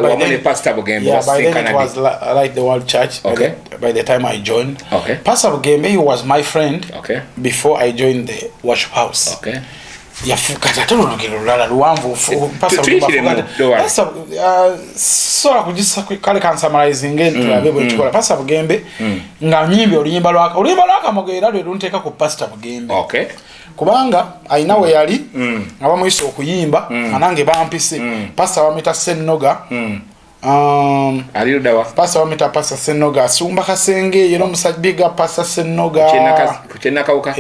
wamu ne Pastor Bugembe? Yeah, by then it was Light the World Church. By the time I joined. Pastor Bugembe, he was my friend before I joined the Worship House. Yafuuka ate olugero lulala luwanvu. Sobola kugisa, kale kansummarizinge tulabe bwekikola. Pastor Bugembe nga nyimbye oluyimba lwa Kamoga, era lwe lunteeka ku Pastor Bugembe, kubanga alina we yali nga bamuyisa okuyimba, nga nange bampise. Pastor bamuyita Sennoga. Ali luddawa? Pastor bamuyita Pastor Sennoga, asumba Kasenge. Era omusajja, big up Pastor Sennoga. Kukyenakawuka?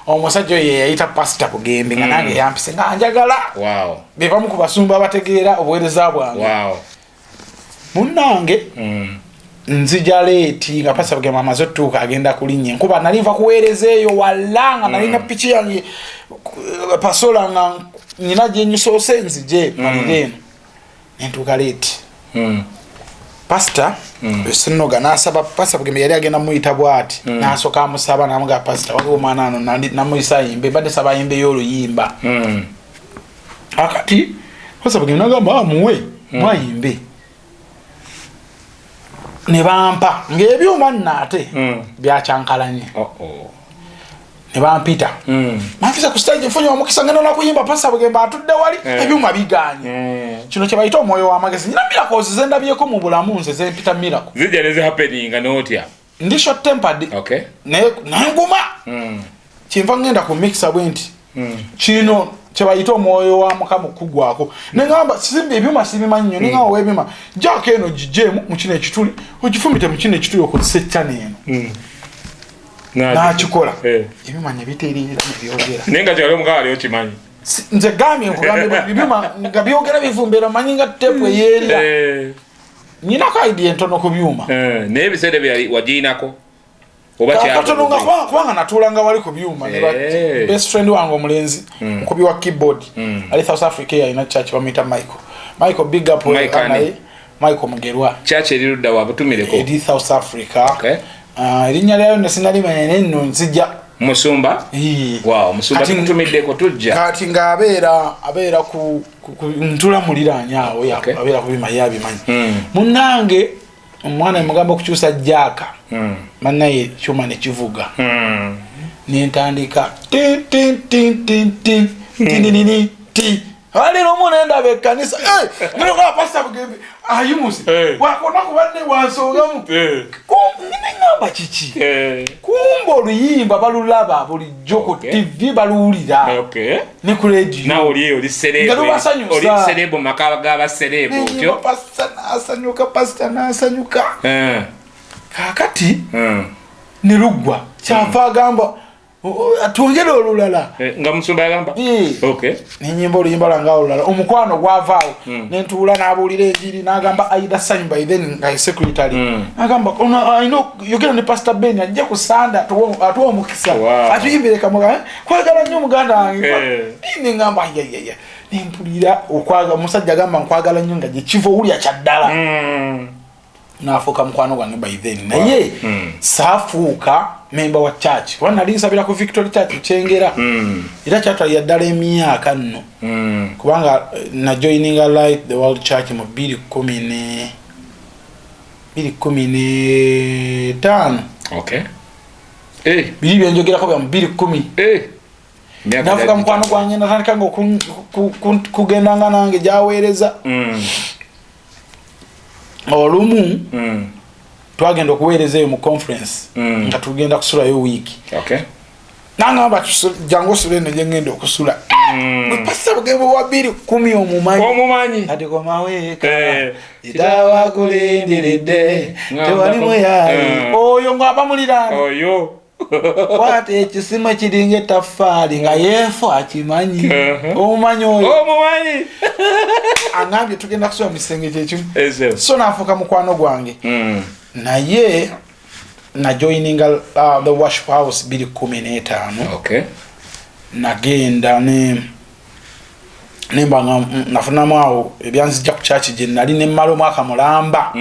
Omusajja oyo yeyayita Pasita Bugembe, nga nange yampise nga njagala. Be bamu ku basumba abategeera obuweereza bwange. Munnange, nzija late nga Pasita Bugembe amaze otutuuka, agenda kulinnya enkuba. Nali nva kuweereza eyo walla, nga nalina piki yange pasola, nga nyina gyenyisoose nzije malire eno, nentuuka late. Pasita Senoga nasaba Pasita Bugembe, yali agenda muyita bwati, nasooka amusaba, namugaa, "Pasita, waliwo omwana ano namuyisa ayimbe, mbadde saba ayimbeyo oluyimba." Akati Pasita Bugembe nagamba, "Amuwe mwayimbe." Ne bampa ng'ebyuma nno ate byakyankalanye. Ne bampita, bampita ku stage, nfunye omukisa, ngenda nakuyimba, Pasita Bugembe atudde wali. Ebyuma biganye. Kino kye bayita omwoyo w'amagezi. Nyina miracles zendabyeko mu bulamu, nze zempita miracle. Zijja nezihappeninga notya? Ndi short tempered, naye nanguma. Kyenva ngenda ku mixer bwe nti, kino kyebayita omwoyo wa Mukama okugwako. Neŋamba, simbi ebyuma sibimanyi nnyo, neŋamba, "Webyuma jaako eno gijeemu mu kino ekituli, ogifumite mu kino ekituli, okozesa eccana eno." Nakikola. Ebyuma ne bitereera, ne byogera. Naye nga kyali omugawa ali okimanyi? Nze gambye, nkugambye, ebyuma nga byogera, bivumbeera, manyi nga tepu eyeerya. Nyinako idea entono ku byuma. Naye ebiseera ebyo wagiinako oba? Katono, nga kubanga natuulanga wali ku byuma ne best friend wange omulenzi, mukubi wa keyboard, ali South Africa, eyo alina church, bamuyita Michael. Michael, big up. Michael ani? Naye Michael Mugerwa. Church eri ludda wa? Butumireko. Eri South Africa. Ah, erinnya lyayo nesinalimanya, naye nno nzija. Musumba? Ee. Wow, musumba. Tukutumiddeko, tujja. Kati ng'abeera abeera ku ntula muliraanye awo, abeera ku byuma, ye abimanyi. Munnange, omwana emugamba okukyusa jack, bannaye kyuma ne kivuga. Nentandika tin tin tin tin tin tinini ti ali lumu nendaba ekkanisa ninogaa Pasita Bugembe ayimuse. Wakonaku banne wansongamu. Neŋŋamba, "Kiki?" Kumba oluyimba balulaba bulijjo ku TV, baluwulira ne ku rediyo. Nawe oli oli celeb. Nga lubasanyusa. Oli celeb mu maka g'aba celeb otyo. Pasita nasanyuka, pasita nasanyuka. Kakati ne luggwa, kyava agamba, "Twongere olulala." Nga musumba yagamba? Nenyimba oluyimba lwange awo olulala, omukwano gwavaawo. Nentuula, n'abuulira enjiri, n'agamba Aida Sanyu, by then nga ye secretary, n'agamba, "Ono alina yogera ne Pastor Ben ajje ku Sande atuwe omukisa, atuyimbire Kamoga, kwagala nnyo muganda wange." Neŋŋamba, "Ayayaya," nempulira okwaga omusajja agamba, "Nkwagala nnyo," nga gyekiva owulya kyaddala. N'afuuka mukwano gwange by then, naye saafuuka. Memba wa church, kuba nali nsabira ku Victory Church Kyengera. Era kyatwalira ddala emyaka nno, kubanga najoininga Light the World Church mu 2015. Biri byenjogerako bya mu 2010. Myaka Nafuka gyali mukwano gwange, natandika nga kugendanga nange gyaweereza. Olumu twagenda okuweereza eyo mu conference, nga tugenda kusulayo wiiki. Nangamba, "Jangu osula eno gyengenda okusula." Pasita Bugembe wa 2010 omumanyi. Omumanyi. Ati komaweeka, Eh. itawakulindiridde, tewali muyayi. Oyo ng'aba muliraano. Oyo. Kwata ekisimu ekiringa etaffaali nga yeefo akimanyi. Omumanyi oyo. Omumanyi. Angambye tugenda kusula mu kisenge kyekimu. Ezo. So nafuuka mukwano gwange. Naye najoininga the Worship House 2015. Nagenda ne nemba nga nafunamu awo ebyanzijja ku kyaki gye nali, nemmala omwaka mulamba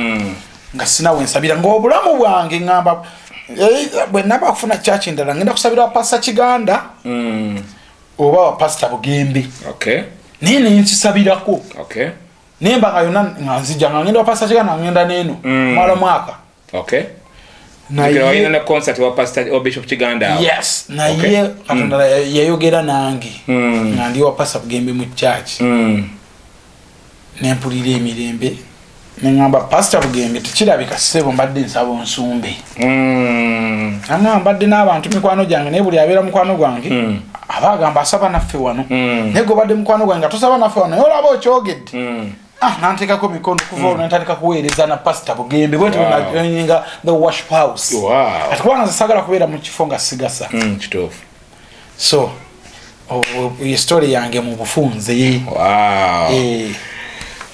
nga sina wensabira, ng'obulamu bwange ŋŋamba, bwe naba kufuna kyaki ndala, ngenda kusabira wa Pasita Kiganda oba wa Pasita Bugembe. Naye nenkisabirako. Nemba nga yonna nga nzija nga ngenda wa Pasita Kiganda, nga ngenda neeno, mala mwaka. Naye Naye ne concert wa Pastor wa Bishop Kiganda awo. Yes, naye Katonda yayogera nange nga ndi wa Pasita Bugembe mu kyaki. Nempulira emirembe, neŋŋamba, "Pasita Bugembe, tekirabika ssebo, mbadde nsaba onsumbe." Aŋŋamba, "Mbadde n'abantu mikwano gyange, naye buli abeera mukwano gwange aba agamba asaba naffe wano, naye gwe obadde mukwano gwange nga tosaba naffe wano, naye olaba okyogedde." Ah, nanteekako mikono, kuva olwo nentandika kuweereza na Pasita Bugembe bwentyo. Najoininga the Worship House. Ati kubanga nze sagala kubeera mu kifo nga sigasa. Kituufu. So ye story yange mu bufunze. Wow. Eh.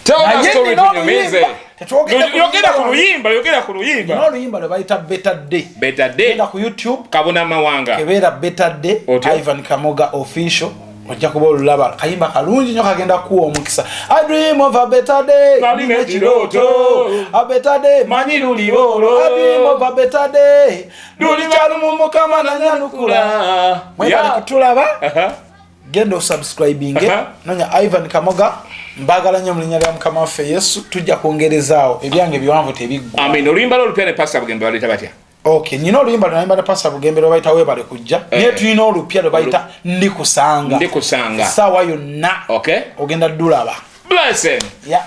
Tell that Naye story nina tunyumize. oluyimba. Tetwogedde ku Yogera ku luyimba. luyimba, yogera ku luyimba. Nina oluyimba lwe bayita Better Day. Better Day. Genda ku YouTube. Kabona Mawanga. Kebeera Better Day. Otyo? Ivan Kamoga Official, ojja kuba olulaba. Kayimba kalungi nnyo, kagenda kuwa omukisa. I dream of a better day. Nalina ekirooto. A better day. Manyi luliba olwo. I dream of a better day. Lulikyalumu Mukama nanyanukula. Mwebale kutulaba. Genda osubscribinge. Nonya Ivan Kamoga. Mbagala nnyo mu linnya lya Mukama waffe Yesu. Tujja kwongerezaawo, ebyange biwanvu tebiggwa. Amin. Oluyimba lwo olupya ne Pastor Bugembe baluyita batya? Okay, nyina oluyimba lwenayimba ne Pastor Bugembe lwe bayita Webale Kujja. Naye tulina olupya lwe bayita Ndikusanga. Ndikusanga. Essaawa yonna ogenda ddulaba. Blessing. Yeah.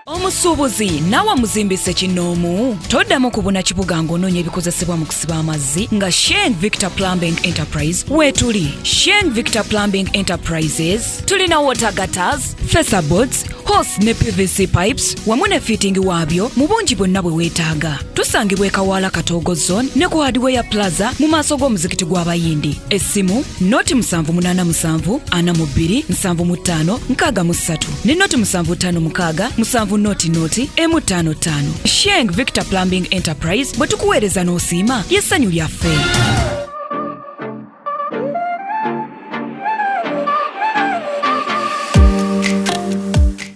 Omusuubuzi naawe muzimbise kinoomu, toddamu kubuna kibuga ng'onoonya ebikozesebwa mu kusiba amazzi nga Shen Victor Plumbing Enterprise weetuli. Shen Victor Plumbing Enterprises tulina water gutters, fasciaboards, hose ne PVC pipes wamu ne fitting waabyo mu bungi bwonna bwe weetaaga. Tusangibwa e Kawaala, Katoogo Zone ne ku Hardware Plaza mu maaso g'omuzikiti gw'Abayindi. Essimu 0 787 42 75 63 ne 0756 7 0 0 M55. Sheng Victor Plumbing Enterprise, bwe tukuweereza n'osiima, ly'essanyu lyaffe.